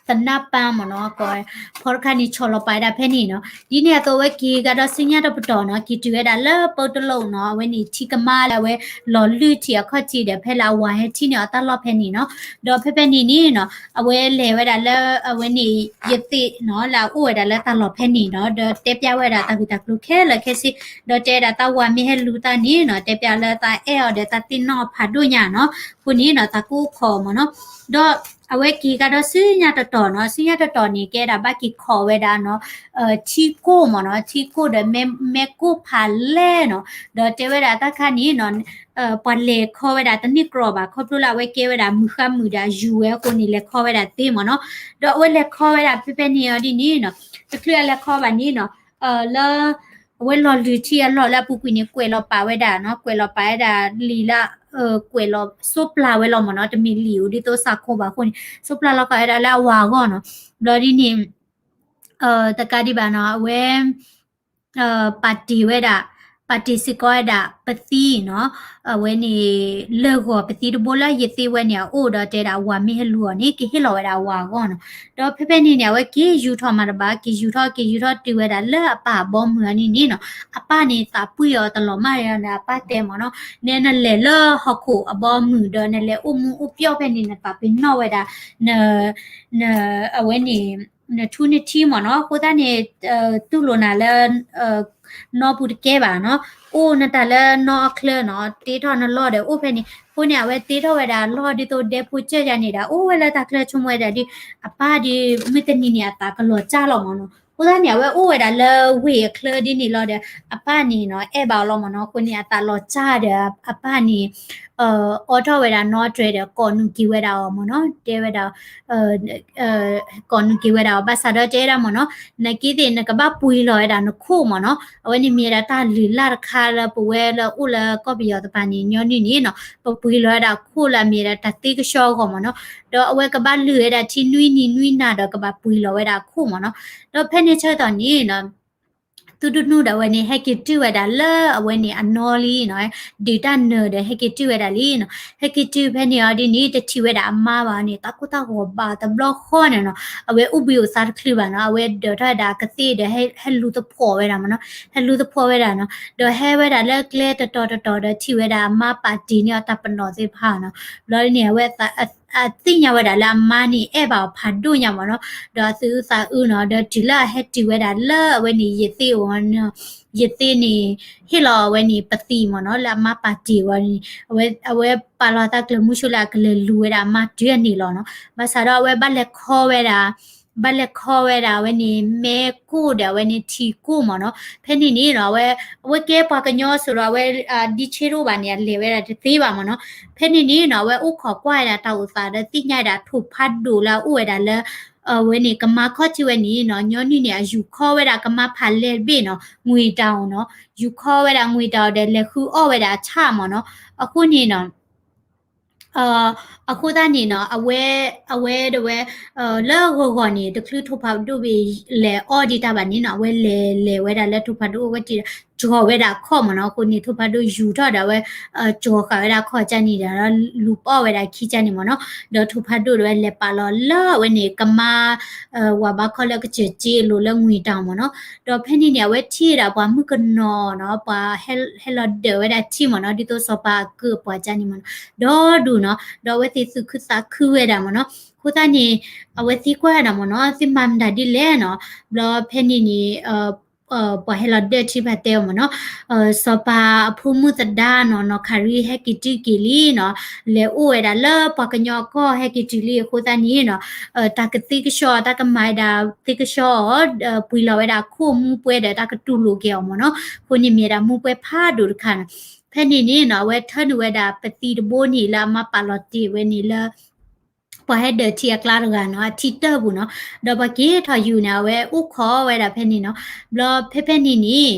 သနၢ်ပၢ်မ့ၢ်နီၤ ကီး ဖီတခါန့ၣ် ဆီၣ်လီၤပာ်ဝဲဒၣ်ဖဲန့ၣ်နီၤ ဒ်န့ၣ်အသိးအဝဲက့ၤကဒီးဆူညါတပတီၢ်နီၤ က့ၤတုၤဝဲဒၣ်လၢပၢတလိၣ်နီၤ အဝဲန့ၣ်ထံကမါလၢအဝဲလီၤလုၢ်ထံးအခီၣ်ထံးဒီး ဖဲလၢအဝၤဟဲထံၣ်န့ၢ်အီၤတၢ်လီၢ်ဖဲန့ၣ်နီၤ ဒီးဖဲဖဲန့ၣ်န့ၣ်နီၤ အဝဲလဲၤဝဲဒၣ်လၢအဝဲန့ၣ် ယသ့ၣ်နီၤ လၢအအိၣ်ဝဲဒၣ်လၢတၢ်လီၢ်ဖဲန့ၣ်နီၤ ဒီးတဲပျးဝဲဒၣ်တၢ်ဂ့ၢ်တၢ်ကျိၤခဲလၢာ်ခဲဆ့ ဒီးတဲဒၣ်တၢ်ဝၤမ့ၢ်ဟဲလူၤသးန့ၣ်နီၤ တဲပျးလၢသးအဲၣ်အီၤဒီးသးသ့ၣ်နီၣ်အဖးဒိၣ်ညါနီၤ အဃိန့ၣ်နီၤ သးကူၣ်ခိးမ့ၢ်နီၤ ဒီးအဝဲက့ၤကဒီးဆူညါတတီၤနီၤ ဆူညါတတီၤန့ၣ် ကဲဒၣ်ဘၣ်က့ၤခိးဝဲဒၣ်နီၤ ထံကိၢ်မ့ၢ်နီၤ ထံကိၢ်ဒီးမဲ မဲကိၢ်ဖးလဲၢ်နီၤ ဒီးတဲဝဲဒၣ်တၢ်ခါန့ၣ်နီၤ ပှၤလဲၤခီဝဲဒၣ်တန့ၢ်ကြီဘၣ် ခီဖျိလၢအဝဲကဲဝဲဒၣ်မုၢ်ဃါမုၣ်ဒီးအယူၤဝဲအဃိန့ၣ် လဲၤခီဝဲဒၣ်သ့မ့ၢ်နီၤ ဒီးအဝဲလဲၤခီဝဲဒၣ်ဖဲဖဲန့ၣ်အီၤဒ်န့ၣ်နီၤ တချုးအလဲၤခီဘၣ်န့ၣ်နီၤ လၢ အဝဲလီၤလုၢ်ထံအလီၢ်လၢအပူၤကွံာ်န့ၣ် ကွဲးလီၤပာ်ဝဲဒၣ်နီၤ ကွဲးလီၤပာ်ဝဲဒၣ်လံာ်လၢ ကွဲးလီၤစိးပျၢ်ဝဲလီၤမ့ၢ်နီၤ တမ့ၢ်လံာ်ဧိၤဒ်သိးစးခိဘၣ်အဃိန့ၣ် စိးပျၢ်လီၤဃာ်ဝဲဒၣ်လၢအဝၤအဂီၢ်နီၤ ဘျီဒ်န့ၣ် တကးဒံးဘၣ်နီၤ အဝဲ ပာ်တ့ၢ်ဝဲဒၣ် ပာ်တ့ၢ်စ့ၢ်ကီးဝဲဒၣ်ပသံနီၤ အဝဲန့ၣ် လၢၢ်ဂီၤပသံတဘိလၢယသ့ဝဲန့ၣ်အအိၣ်ဒီးတဲဒၣ်အဝၤမ့ၢ်ဟဲလူၤအီၤန့ၣ် ကဟ့ၣ်လီၤဝဲဒၣ်အဝၤအဂီၢ်နီၤ ဒီးဖဲဖဲန့ၣ်န့ၣ် အဝဲက့ၤယူၤထီၣ်မးတဘၣ် က့ၤယူၤထီၣ် က့ၤယူၤထီၣ်တုၤဝဲဒၣ်လၢအပၢ်အဘီအမုၢ်အီၤန့ၣ်န့ၣ်နီၤ အပၢ်န့ၣ်သးပှံၢ်အီၤတလီၤမၢ်ဒီး အပၢ်တဲမ့ၢ်နီၤ နဲနလဲၤလၢဟီၣ်ခိၣ်အဘီအမုၢ် ဒီးနလဲၤအိၣ်မူအိၣ်ပျီၣ်ဖဲန့ၣ် နသးပ့ၤနီၣ်ဝဲဒၣ် န အဝဲန့ၣ် နထူနထံမ့ၢ်နီၤ အဃိသတးန့ၣ် တူၢ်လိာ်နၤလၢ နီၢ်ပူၤတကဲဘၣ်နီၤ အိၣ်နတၢ်လၢနီၢ်အချၢနီၤ တ့ထီၣ်နလီၢ်ဒီးအိၣ်ဖဲန့ၣ် အဃိန့ၣ် အဝဲတ့ထီၣ်ဝဲဒၣ်လီၢ်ဒ်သိးဒဲဖိကၢၢ်ယၤန့ၣ်ဒီး အိၣ်ဝဲလၢတၢ်ချၢဆိကမိၣ်ဝဲဒၣ်ဒ် အပၢ်ဒ် မုၢ်တနံၤန့ၣ် အသးကလီၤစၢ်လီၤမ့ၢ်နီၤ အဃိသတးန့ၣ် အဝဲအိၣ်ဝဲဒၣ်လၢဝ့ၢ်အချၢဒ်န့ၣ်လီၤဒီး အပၢ်န့ၣ်နီၤ အဲၣ်ဘၣ်အီၤလီၤမ့ၢ်နီၤ. အဃိန့ၣ် အသးလီၤစၢ်ဒီး အပၢ်န့ၣ် အီထီၣ်ဝဲဒၣ်နီတြဲၤဒီး ကိးနုာ်က့ၤဝဲဒၣ်အီၤမ့ၢ်နီၤ. တဲဝဲဒၣ် ကိးနုာ်က့ၤဝဲဒၣ်အီၤ ဘၣ်ဆၣ်ဒီးတဲဝဲဒၣ်မ့ၢ်နီၤ, နာ်က့သ့ၣ် နကဘၣ်ပှ့ၤလီၤဝဲဒၣ်နခိၣ်မ့ၢ်နီၤ. အဝဲန့ၣ်မ့ၢ်ဝဲဒၣ်တၢ်လုၢ်လၢ်တခါလၢပဝဲလၢအိၣ်လၢကီၢ်ပယီၤတပၤန့ၣ် ညီနုၢ်န့ၣ်နီၤ ပပှ့ၤလီၤဝဲဒၣ်ခိၣ်လၢအမ့ၢ်ဝဲဒၣ်တၢ်သ့ကဆှီအဂီၢ်မ့ၢ်နီၤ. ဒီးအဝဲကဘၣ်လုၢ်ဝဲဒၣ်ထံနွံနံၤနွံနၤဒီးကဘၣ်ပှ့ၤလီၤဝဲဒၣ်ခိၣ်မ့ၢ်နီၤ. ဒီးဖဲန့ၣ်ဆၢကတီၢ်န့ၣ်နီၤ သုတနူၢ်ဒီးအဝဲန့ၣ် ဟဲက့ၤတုၤဝဲဒၣ်လၢအဝဲန့ၣ်အနီၢ်လံနီၤ, ဒုးတၢ်နၢၤဒီးဟဲက့ၤတုၤဝဲဒၣ်လံနီၤ. ဟဲက့ၤတုၤဖဲန့ၣ်အီၤဒ်န့ၣ် တထံၣ်ဝဲဒၣ်အမါဘၣ်န့ၣ် တၢ်ကိၢ်တၢ်ဂီၤဘၣ်တဘျီဃီန့ၣ်နီၤ, အဝဲအိၣ်ဘှံးအိၣ်သါတချုးဘၣ်နီၤ, အဝဲဒၢးထီၣ်ဝဲဒၣ်ကသ့ၣ်ဒီးဟဲလူၤသဖှိးဝဲဒၣ်မ့ၢ်နီၤ, ဟဲလူၤသဖှိးဝဲဒၣ်နီၤ, ဒီးဟဲဝဲဒၣ်လၢကျဲတတီၤတတီၤဒီးထံၣ်ဝဲဒၣ်အမါပာ်တ့ၢ်န့ၢ်အီၤတၢ်ပနီၣ်သ့ၣ်တဖၣ်နီၤ. ဘျီန့ၣ် အဝဲ အသ့ၣ်ညါဝဲဒၣ်လၢအမါန့ၣ်အဲၣ်ဘၣ်အီၤဖးဒိၣ်ညါမ့ၢ်နီၤ, ဒီးအသူၣ်အုးသးအုးနီၤ, ဒီးတုၤလၢအဟဲတုၤဝဲဒၣ်လၢအဝဲန့ၣ် ယသ့ၣ်အအိၣ်နီၤ, ယသ့ၣ်န့ၣ် ဟ့ၣ်လီၤအဝဲန့ၣ်ပသံးမ့ၢ်နီၤ, လၢအမါပာ်တ့ၢ်ဝဲန့ၣ် အဝဲ အဝဲပာ်လီၤသးကျၢၤမုဆိလၢအကလဲၤလူၤဝဲဒၣ်အမါတုၤအန့ၣ်လီၤနီၤ. ဘၣ်ဆၣ်ဒီးအဝဲဘၣ်လဲၤခီဝဲဒၣ် ဘၣ်လဲၤခီဝဲဒၣ်အဝဲန့ၣ် မဲကိၣ်ဒီးအဝဲန့ၣ်ထံကိၣ်မ့ၢ်နီၤ. ဖဲန့ၣ်န့ၣ်နီၤ အဝဲ အဝဲကဲပှၤကညီအသိးဒီး အဝဲ ဒ်ဆ့တအိၣ်ဘၣ်န့ၣ် အလဲၤဝဲဒၣ်တသ့ဘၣ်မ့ၢ်နီၤ. ဖဲန့ၣ်န့ၣ်နီၤ အဝဲအိၣ်ခိးကွၢ်ဝဲဒၣ်တၢ်အိၣ်သးဒီးသ့ၣ်ညါဒၣ်ထိၣ်ဖးဒိၣ်လၢအအိၣ်ဝဲဒၣ်လၢ အဝဲန့ၣ်ကမါခီၣ်ထံးဝဲန့ၣ်နီၤ ညီနုၢ်န့ၣ် အယူၤခီဝဲဒၣ်ကမါဖးလဲၢ်တဘ့ၣ်နီၤ ငွေတောင်နီၤ, ယူၤခီဝဲဒၣ် ငွေတောင် ဒီးလဲၤဃုအီၣ်ဝဲဒၣ်အဆၣ်မ့ၢ်နီၤ. အဃိန့ၣ်နီၤ အဃိသတးန့ၣ်နီၤ အဝဲ အဝဲဒၣ်ဝဲ လၢဂီၤဂီၤန့ၣ် တချုးထိၣ်ဖးဒိၣ်ဘ့ၣ်လဲၤအီၣ်ဒံးတၢ်ဘၣ်န့ၣ်နီၤ အဝဲလဲၤလဲၤဝဲဒၣ်လၢထိၣ်ဖးဒိၣ်အိၣ်ဝဲတ့ၢ်ဒီး ကၠီၤဝဲဒၣ်အခီၣ်မ့ၢ်နီၤ. အဃိန့ၣ် ထိၣ်ဖးဒိၣ်ယူၤထီၣ်ဒီးအဝဲ ကၠီၤဃာ်ဝဲဒၣ်အခီၣ်ကၢ်န့ၣ်ဒီး လူၤပအီၣ်ဝဲဒၣ်ခံကၢ်န့ၣ်မ့ၢ်နီၤ. ဒီးထိၣ်ဖးဒိၣ်ဒီးဝဲလဲၤပာ်လီၤလၢအဝဲန့ၣ် ကမါ ဝၤဘါခီလၢကစၢၢ်က့အလိၤလၢငွေတောင်မ့ၢ်နီၤ. ဒီးဖဲန့ၣ်န့ၣ် အဝဲထံၣ်ဝဲဒၣ်ပှၤမုၣ်ကနီၤနီၤ ပှၤဟဲလီၤဒၢးဝဲဒၣ်ထံမ့ၢ်နီၤ ဒ်သိးစီၤပၤအကုၢ်အပှၤကၢ်န့ၣ်မ့ၢ်နီၤ ဒီဒူၣ်နီၤ ဒီးအဝဲသ့ၣ်သူၣ်ခုသးခုဝဲဒၣ်မ့ၢ်နီၤ. အဃိသတးန့ၣ် အဝဲသံကွၢ်ဝဲဒၣ်မ့ၢ်နီၤ သုမၤမတၤဒ်လဲၣ်နီၤ. ဘျီဖဲန့ၣ်န့ၣ် ပှၤဟဲလီၤဒၢးထံဘၣ်တဲအီၤမ့ၢ်နီၤ စီၤပၤအဖိမုၣ်သဒါနီၤ နီၢ်ခရံဟဲက့ၤတုၤက့ၤလံနီၤ လဲၤအိၣ်ဝဲဒၣ်လၢပှၤကညီအကီၢ်ဟဲက့ၤတုၤလံအဃိသတးန့ၣ်နီၤ တၢ်ကသ့ကဆှီ တၢ်ကမၤဝဲဒၣ်သ့ကဆှီအီၤ ပှ့ၤလီၤဝဲဒၣ်ခိၣ်မူပှဲၤဒီးတၢ်ကတူၢ်လိာ်က့ၤအီၤမ့ၢ်နီၤ. အဃိန့ၣ်မ့ၢ်ဝဲဒၣ်မူပှဲၤဖးဒိၣ်တခါနီၤ. ဖဲန့ၣ်န့ၣ်နီၤ အဝဲထၢနုာ်ဝဲဒၣ်ပသံတဘိန့ၣ်လၢအမါပာ်လီၤတ့ၢ်ဝဲန့ၣ်လၢ ပှၤဟဲဒၢးထံအကျါတဂၤနီၤ အထံတၢၢ်ပူၤနီၤ ဒီးပှၤက့ၤထီၣ်ယူၤန့ၣ် အဝဲအိၣ်ခိးဝဲဒၣ်ဖဲန့ၣ်နီၤ. ဘျီဖဲဖဲန့ၣ်န့ၣ်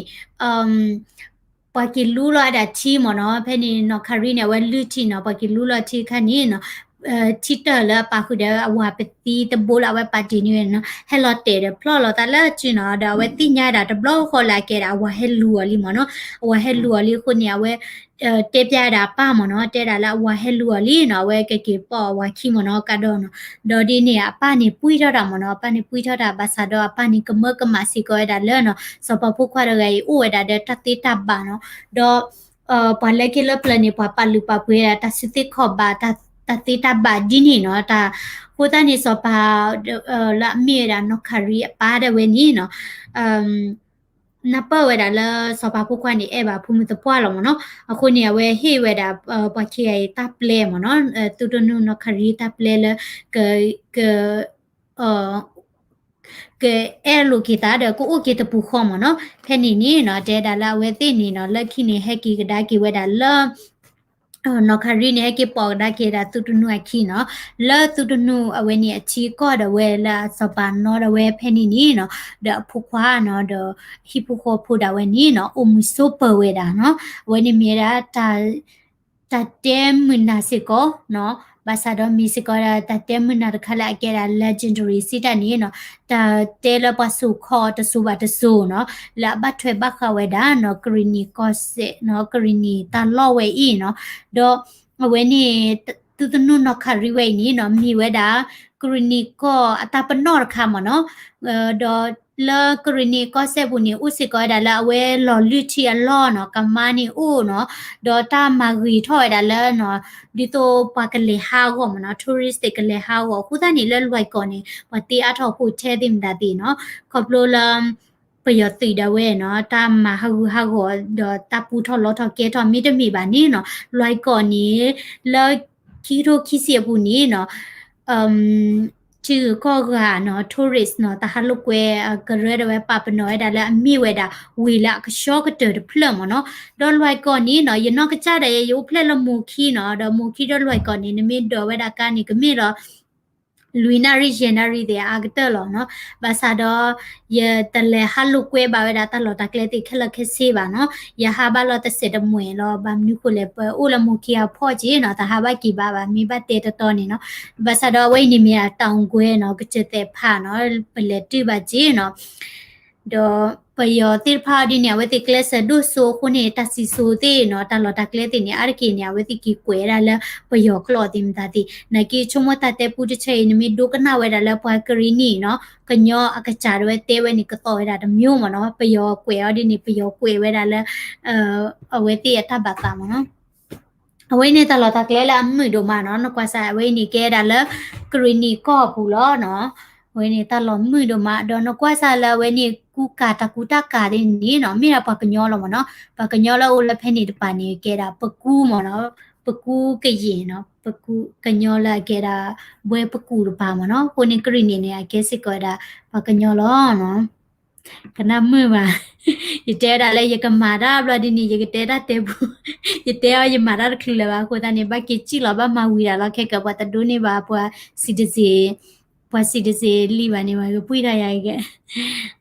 ပှၤက့ၤလူလီၤဝဲဒၣ်ထံမ့ၢ်နီၤ ဖဲန့ၣ်နီၢ်ခရံန့ၣ် အဝဲလုၢ်ထံနီၤ ပှၤက့ၤလူလီၤထံအခါန့ၣ်နီၤ ထံတၢၢ်လၢအပာ်ဃုာ်ဒီးအဝၤပသံတဘိလၢအဝဲပာ်တ့ၢ်န့ၢ်ဝဲနီၤ ဟဲလီၤတဲာ်ဒီးဖျီၣ်လီၤသးလၢစုနီၤ ဒီးအဝဲသ့ၣ်ညါဒၣ်တဘျီဃီလၢအကဲဒၣ်အဝၤဟဲလူၤအီၤလံမ့ၢ်နီၤ အဝၤဟဲလူၤအီၤလံအဃိန့ၣ် အဝဲ တဲပျဲဝဲဒၣ်အပၢ်မ့ၢ်နီၤ တဲဒၣ်လၢအဝၤဟဲလူၤအီၤလံနီၤ အဝဲကက့ၤပိာ်အဝၤခံမ့ၢ်နီၤ ကဒီးနီၤ ဒီးဒ်န့ၣ် အပၢ်န့ၣ်ပှံၢ်ထီၣ်တၢ်မ့ၢ်နီၤ အပၢ်န့ၣ်ပှံၢ်ထီၣ်တၢ်ဘၣ်ဆၣ်ဒီးအပၢ်န့ၣ်ကမၢကမၣ်စ့ၢ်ကီးဝဲဒၣ်လၢနီၤ စီၤပၤဖိခွါတဂၤအံၤအိၣ်ဝဲဒၣ်ဒီးတၢ်သ့တၢ်ဘၣ်နီၤ ဒီး ပှၤလၢခံလၢပျၢၤန့ၣ် ပှၤပာ်လုၢ်ပာ်ပှ့ၤဝဲဒၣ်တၢ်စုသ့ခီၣ်ဘၣ် တၢ်သ့တၢ်ဘၣ်ဒ်န့ၣ်နီၤ တၢ် အဃိသတးန့ၣ် စီၤပၤ လၢအမ့ၢ်ဝဲဒၣ်နီၢ်ခရံအပၢ်ဒၣ်ဝဲန့ၣ်နီၤ နၢ်ပၢၢ်ဝဲဒၣ်လၢစီၤပၤဖိခွါန့ၣ် အဲၣ်ဘၣ်ဖိမုၣ်သပှၢ်လီၤမ့ၢ်နီၤ အဃိန့ၣ် အဝဲဟ့ၣ်ဝဲဒၣ် ပှၤခံဂၤအံၤတၢ်ပျဲမ့ၢ်နီၤ သုတနူၢ်နီၢ်ခရံတၢ်ပျဲလၢ က က ကအဲၣ်လိာ်က့ၤသးဒီးကအိၣ်က့ၤတပူၤဃီမ့ၢ်နီၤ ဖဲန့ၣ်န့ၣ်နီၤ တဲဒၣ်လၢအဝဲသ့ၣ်န့ၣ်နီၤ လၢခံန့ၣ် ဟဲက့ၤကဒါက့ၤဝဲဒၣ်လၢ နီၢ်ခရံန့ၣ် ဟဲက့ၤပိာ်ကဒါက့ၤဒၣ်သုတနူၢ်အခံနီၤ လၢသုတနူၢ်အဝဲန့ၣ်အထံကီၢ်ဒၣ်ဝဲလၢအစီၤပၤနီၣ်ဒၣ်ဝဲဖဲန့ၣ်န့ၣ်နီၤ ဒီးအဖိခွါနီၤ ဒီးဟံၣ်ဖိဃီဖိဒၣ်ဝဲန့ၣ်နီၤ အိၣ်မုာ်ဆိးပၢၤဝဲဒၣ်နီၤ အဝဲန့ၣ်မ့ၢ်ဝဲဒၣ် တၢ်တဲမုာ်နၤစ့ၢ်ကီးနီၤ ဘၣ်ဆၣ်ဒီးမ့ၢ်စ့ၢ်ကီးဒၣ် တၢ်တဲမုာ်နၤတခါလၢအကဲဒၣ် legendary စံးတၢ်န့ၣ်နီၤ တၢ်တဲလၢပှၤစိာ်ခီတစိၤဘၣ်တစိၤနီၤ လၢအဘၣ်ထွဲဘၣ်ဃးဝဲဒၣ်နီၤ ကရံၣ်နံၣ်ကီၢ်စဲၣ်နီၤ ကရံၣ်နံၣ်တၢ်လီၢ်ဝဲအံၤနီၤ ဒီးအဝဲန့ၣ် သုတနူၢ်နီၢ်ခရံဝဲအံၤန့ၣ်နီၤ မ့ၢ်ဝဲဒၣ် ကရံၣ်နံၣ်ကီၢ်အတၢ်ပနီၣ်တခါမ့ၢ်နီၤ ဒီးလၢကရံၣ်နံၣ်ကီၢ်စဲၣ်ပူၤန့ၣ် အိၣ်စ့ၢ်ကီးဝဲဒၣ်လၢအဝဲလီၤလုၢ်ထံအလီၢ်နီၤ ကမါန့ၣ်အိၣ်နီၤ ဒီးတၢ်မၤဂ့ၤထီၣ်ဝဲဒၣ်လၢနီၤ ဒ်သိးပှၤကလဲၤဟးဂီၤမ့ၢ်နီၤ tourist သ့ၣ်ကလဲၤဟးဂီၤ အဃိသတးန့ၣ်လၢလွဲၢ်ကီၢ်န့ၣ် ပှၤတ့အါထီၣ် hotel သ့ၣ်မတၤသ့ၣ်နီၤ ခီဖျိလၢ ပယီၤသုးဒၣ်ဝဲနီၤ တၢ်မၤဟးဂူာ်ဟးဂီၤ ဒီးတၢ်ပူထီၣ်လီထီၣ်ကဲထီၣ်မ့တမ့ၢ်ဘၣ်န့ၣ်နီၤ လွဲၢ်ကီၢ်န့ၣ် လၢခံကထိခံဆံအပူၤန့ၣ်နီၤ ထံ ထံဂုၤကီၢ်ဂၤနီၤ tourist နီၤ တၢ်ဟးလိာ်ကွဲ ကရၢဒၣ်ဝဲ ပာ်ပနီၣ်ဝဲဒၣ်လၢအမ့ၢ်ဝဲဒၣ် ဝ့ၢ်လၢအကဆှီကတၢၢ်တဖျၢၣ်မ့ၢ်နီၤ. ဒီးလွဲၢ်ကီၢ်န့ၣ်နီၤ ယနီၢ်ကစၢ်ဒၣ်ယဲ ယအိၣ်ဖျဲၣ်လၢမိၢ်ခံနီၤ, ဒီးမိၢ်ခံဒီးလွဲၢ်ကီၢ်န့ၣ် နမ့ၢ်ဒိးဝဲဒၣ်ကါန့ၣ် ကမ့ၢ်လီၤ လွံၢ်နၣ်ရံၣ် ယဲၢ်နၣ်ရံၣ်သ့ၣ်အါကတၢၢ်လီၤနီၤ. ဘၣ်ဆၣ်ဒီး ယတလဲၤဟးလိာ်ကွဲဘၣ်ဝဲဒၣ်တၢ်လီၢ်တၢ်ကျဲသ့ၣ်ခဲလၢာ်ခဲဆ့ဘၣ်နီၤ. ယဟးဘၣ်လီၤတစဲးတမှဲာ်လီၤ. ဘၣ်မနုၤဃိလဲၣ် ပအိၣ်လၢမိၢ်ခံအဖီၣ်က့နီၤ, တဟးဘၣ်က့ၤဘၣ်ဘၣ် မ့ၢ်ဘၣ်တဲတတီန့ၣ်နီၤ. ဘၣ်ဆၣ်ဒီးအဝဲအံၤန့ၣ်မ့ၢ်ဒၣ် တောင်ကွဲနီၤ, ကစၢၢ်သဲးဖးနီၤ, ပလဲၤတုၤဘၣ်က့နီၤ. ဒီးပယီၤသ့ၣ်တဖၣ်အီၤဒ်န့ၣ် အဝဲသ့ၣ်ကျဲးစၢးဒိၣ်စိအဃိန့ၣ် တၢ်စံၣ်စိၤသ့ၣ်နီၤ တၢ်လီၢ်တၢ်ကျဲသ့ၣ်န့ၣ် အါတက့ၢ်န့ၣ် အဝဲသ့ၣ်က့ၤကွဲးဝဲဒၣ်လၢပယီၤကျိာ်သ့ၣ်မတၤသ့ၣ်. နာ်က့ဆိကမိၣ်တၢ်တဲပူတဆၢအံၤ နမ့ၢ်ဒိကနၣ်ဝဲဒၣ်လၢပှၤကရံၣ်နံၣ်နီၤ ကညီအကစၢ်ဒၣ်ဝဲတဲဝဲန့ၣ် ကသီၣ်ဝဲဒၣ်တမျိုးမ့ၢ်နီၤ. ပယီၤကွဲးအီၤဒ်န့ၣ် ပယီၤကွဲးဝဲဒၣ်လၢ အဝဲသ့ၣ်အတၢ်ဘၣ်သးမ့ၢ်နီၤ. အဝဲန့ၣ်တၢ်လီၢ်တၢ်ကျဲလၢအမုာ်ဒိၣ်မးနီၤ. နကွၢ်စ့ၢ် အဝဲအံၤန့ၣ် ကဲဒၣ်လၢ ကရံၣ်နံၣ်ကီၢ်ပူၤလီၤနီၤ. အဝဲန့ၣ်တၢ်လီၢ်မုာ်ဒိၣ်မး ဒီးနကွၢ်စ့ၢ်လၢအဝဲန့ၣ် ကူကၤတၢ်ကူတၢ်ကၤသ့ၣ်န့ၣ်နီၤ မ့ၢ်ဒၣ်ပှၤကညီလီၤမ့ၢ်နီၤ. ပှၤကညီလၢအအိၣ်လၢဖဲန့ၣ်တပၤန့ၣ် ကဲဒၣ်ပကူမ့ၢ်နီၤ. ပကူကယဲၢ်နီၤ, ပကူကညီလၢအကဲဒၣ် ဘှဲပကူတပၤမ့ၢ်နီၤ. အဃိန့ၣ် ကရံၣ်နံၣ်န့ၣ် အကဲစ့ၢ်ကီးဝဲဒၣ် ပှၤကညီလီၤနီၤ. ကနၣ်မုာ်ဘၣ်. ယတဲဝဲဒၣ်လၢယကမၤတၢ်ဘျီဒ်န့ၣ် ယကတဲတၢ်တဲပူ, ယတဲအီၤယမၤတၢ်တချုးလၢၤဘၣ်. အဃိသတးန့ၣ် ဘၣ်က့ၤစံၣ်လီၤ ဘၣ်မၤဝံၤဒၣ်လီၤ. ခဲကၢ ပှၤတဒိးန့ၢ်ဘၣ် ပှၤ citizen, ပှၤ citizen လံဘၣ်န့ၣ် ပှၤကပှံၢ်ထီၣ်ယၤကဲ.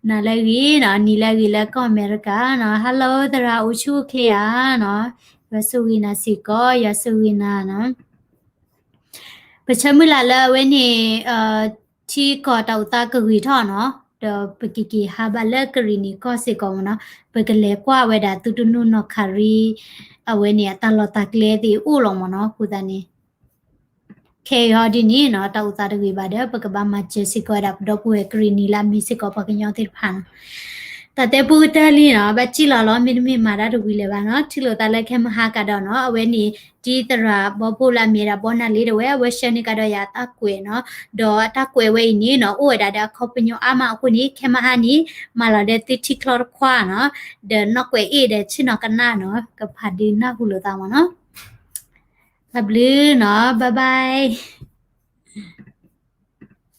နၤလၢအဂ့ၤနီၤ, နံၤလၢအဂ့ၤလၢကီၢ်အမဲရကၤနီၤ. Hello သရၣ် အိၣ်ဆူၣ်အိၣ်ချ့ဧါနီၤ. ယွၤဆိၣ်ဂ့ၤနၤစ့ၢ်ကီး, ယွၤဆိၣ်ဂ့ၤနၤနီၤ. ပဆၢမုၢ်လၢ်လၢအဝဲန့ၣ် ထံကီၢ်တၢ်အိၣ်သးကဂ့ၤထီၣ်နီၤ, ဒီးပကက့ၤဟးဘၣ်လၢကရံၣ်နံၣ်ကီၢ်စ့ၢ်ကီးမ့ၢ်နီၤ, ပကလဲၤကွၢ်ဝဲဒၣ်သုတနူၢ်နီၢ်ခးရံ အဝဲန့ၣ်အတၢ်လီၢ်တၢ်ကျဲသ့ၣ်အိၣ်လီၤမ့ၢ်နီၤ. အဃိသတးန့ၣ် ခဲအံၤဟီဒ်န့ၣ်နီၤ တၢ်အိၣ်သးတဂ့ၤဘၣ်ဒီး ပကဘၣ်မၤစၢၤစ့ၢ်ကီးဝဲဒၣ်ပဒီပုၢ်ဝဲၢ်ကရံၣ်နံၣ်လၢအမ့ၢ်စ့ၢ်ကီးပှၤကညီသ့ၣ်တဖၣ်နီၤ. တၢ်တဲပူကတၢၢ်လံနီၤ, ဘၣ်စံၣ်လီၤလီၤ မ့တမ့ၢ်မၤတၢ်တဝံၤလၢၤဘၣ်နီၤ. ထံၣ်လိာ်သးလၢခဲမဟါကဒီးနီၤ, အဝဲန့ၣ် ဒ်သရၣ်ဘီဘိၣ်လၢအမ့ၢ်ဒၣ်ဘီနၢ်လ့ဒီးဝဲ အဝဲဆှၢန့ၢ်ကဒီးယၤအတၢ်ကွဲးနီၤ, ဒီးအတၢ်ကွဲးဝဲအံၤန့ၣ်နီၤ အိၣ်ဝဲဒၣ်ဒီးအခီပညီအါမးအဃိန့ၣ် ခဲမဟါန့ၣ် မၤလီၤဒီးသုထံချီတခွါနီၤ, ဒီးနီၢ်ကွဲးအ့ၣ်ဒီးဆ့ၣ်နီၤကနၣ်နီၤ, ကဖးဒုးနၢ်ဟူလိာ်သးမ့ၢ်နီၤ. တၢ်ဘျုးနီၤ, bye bye.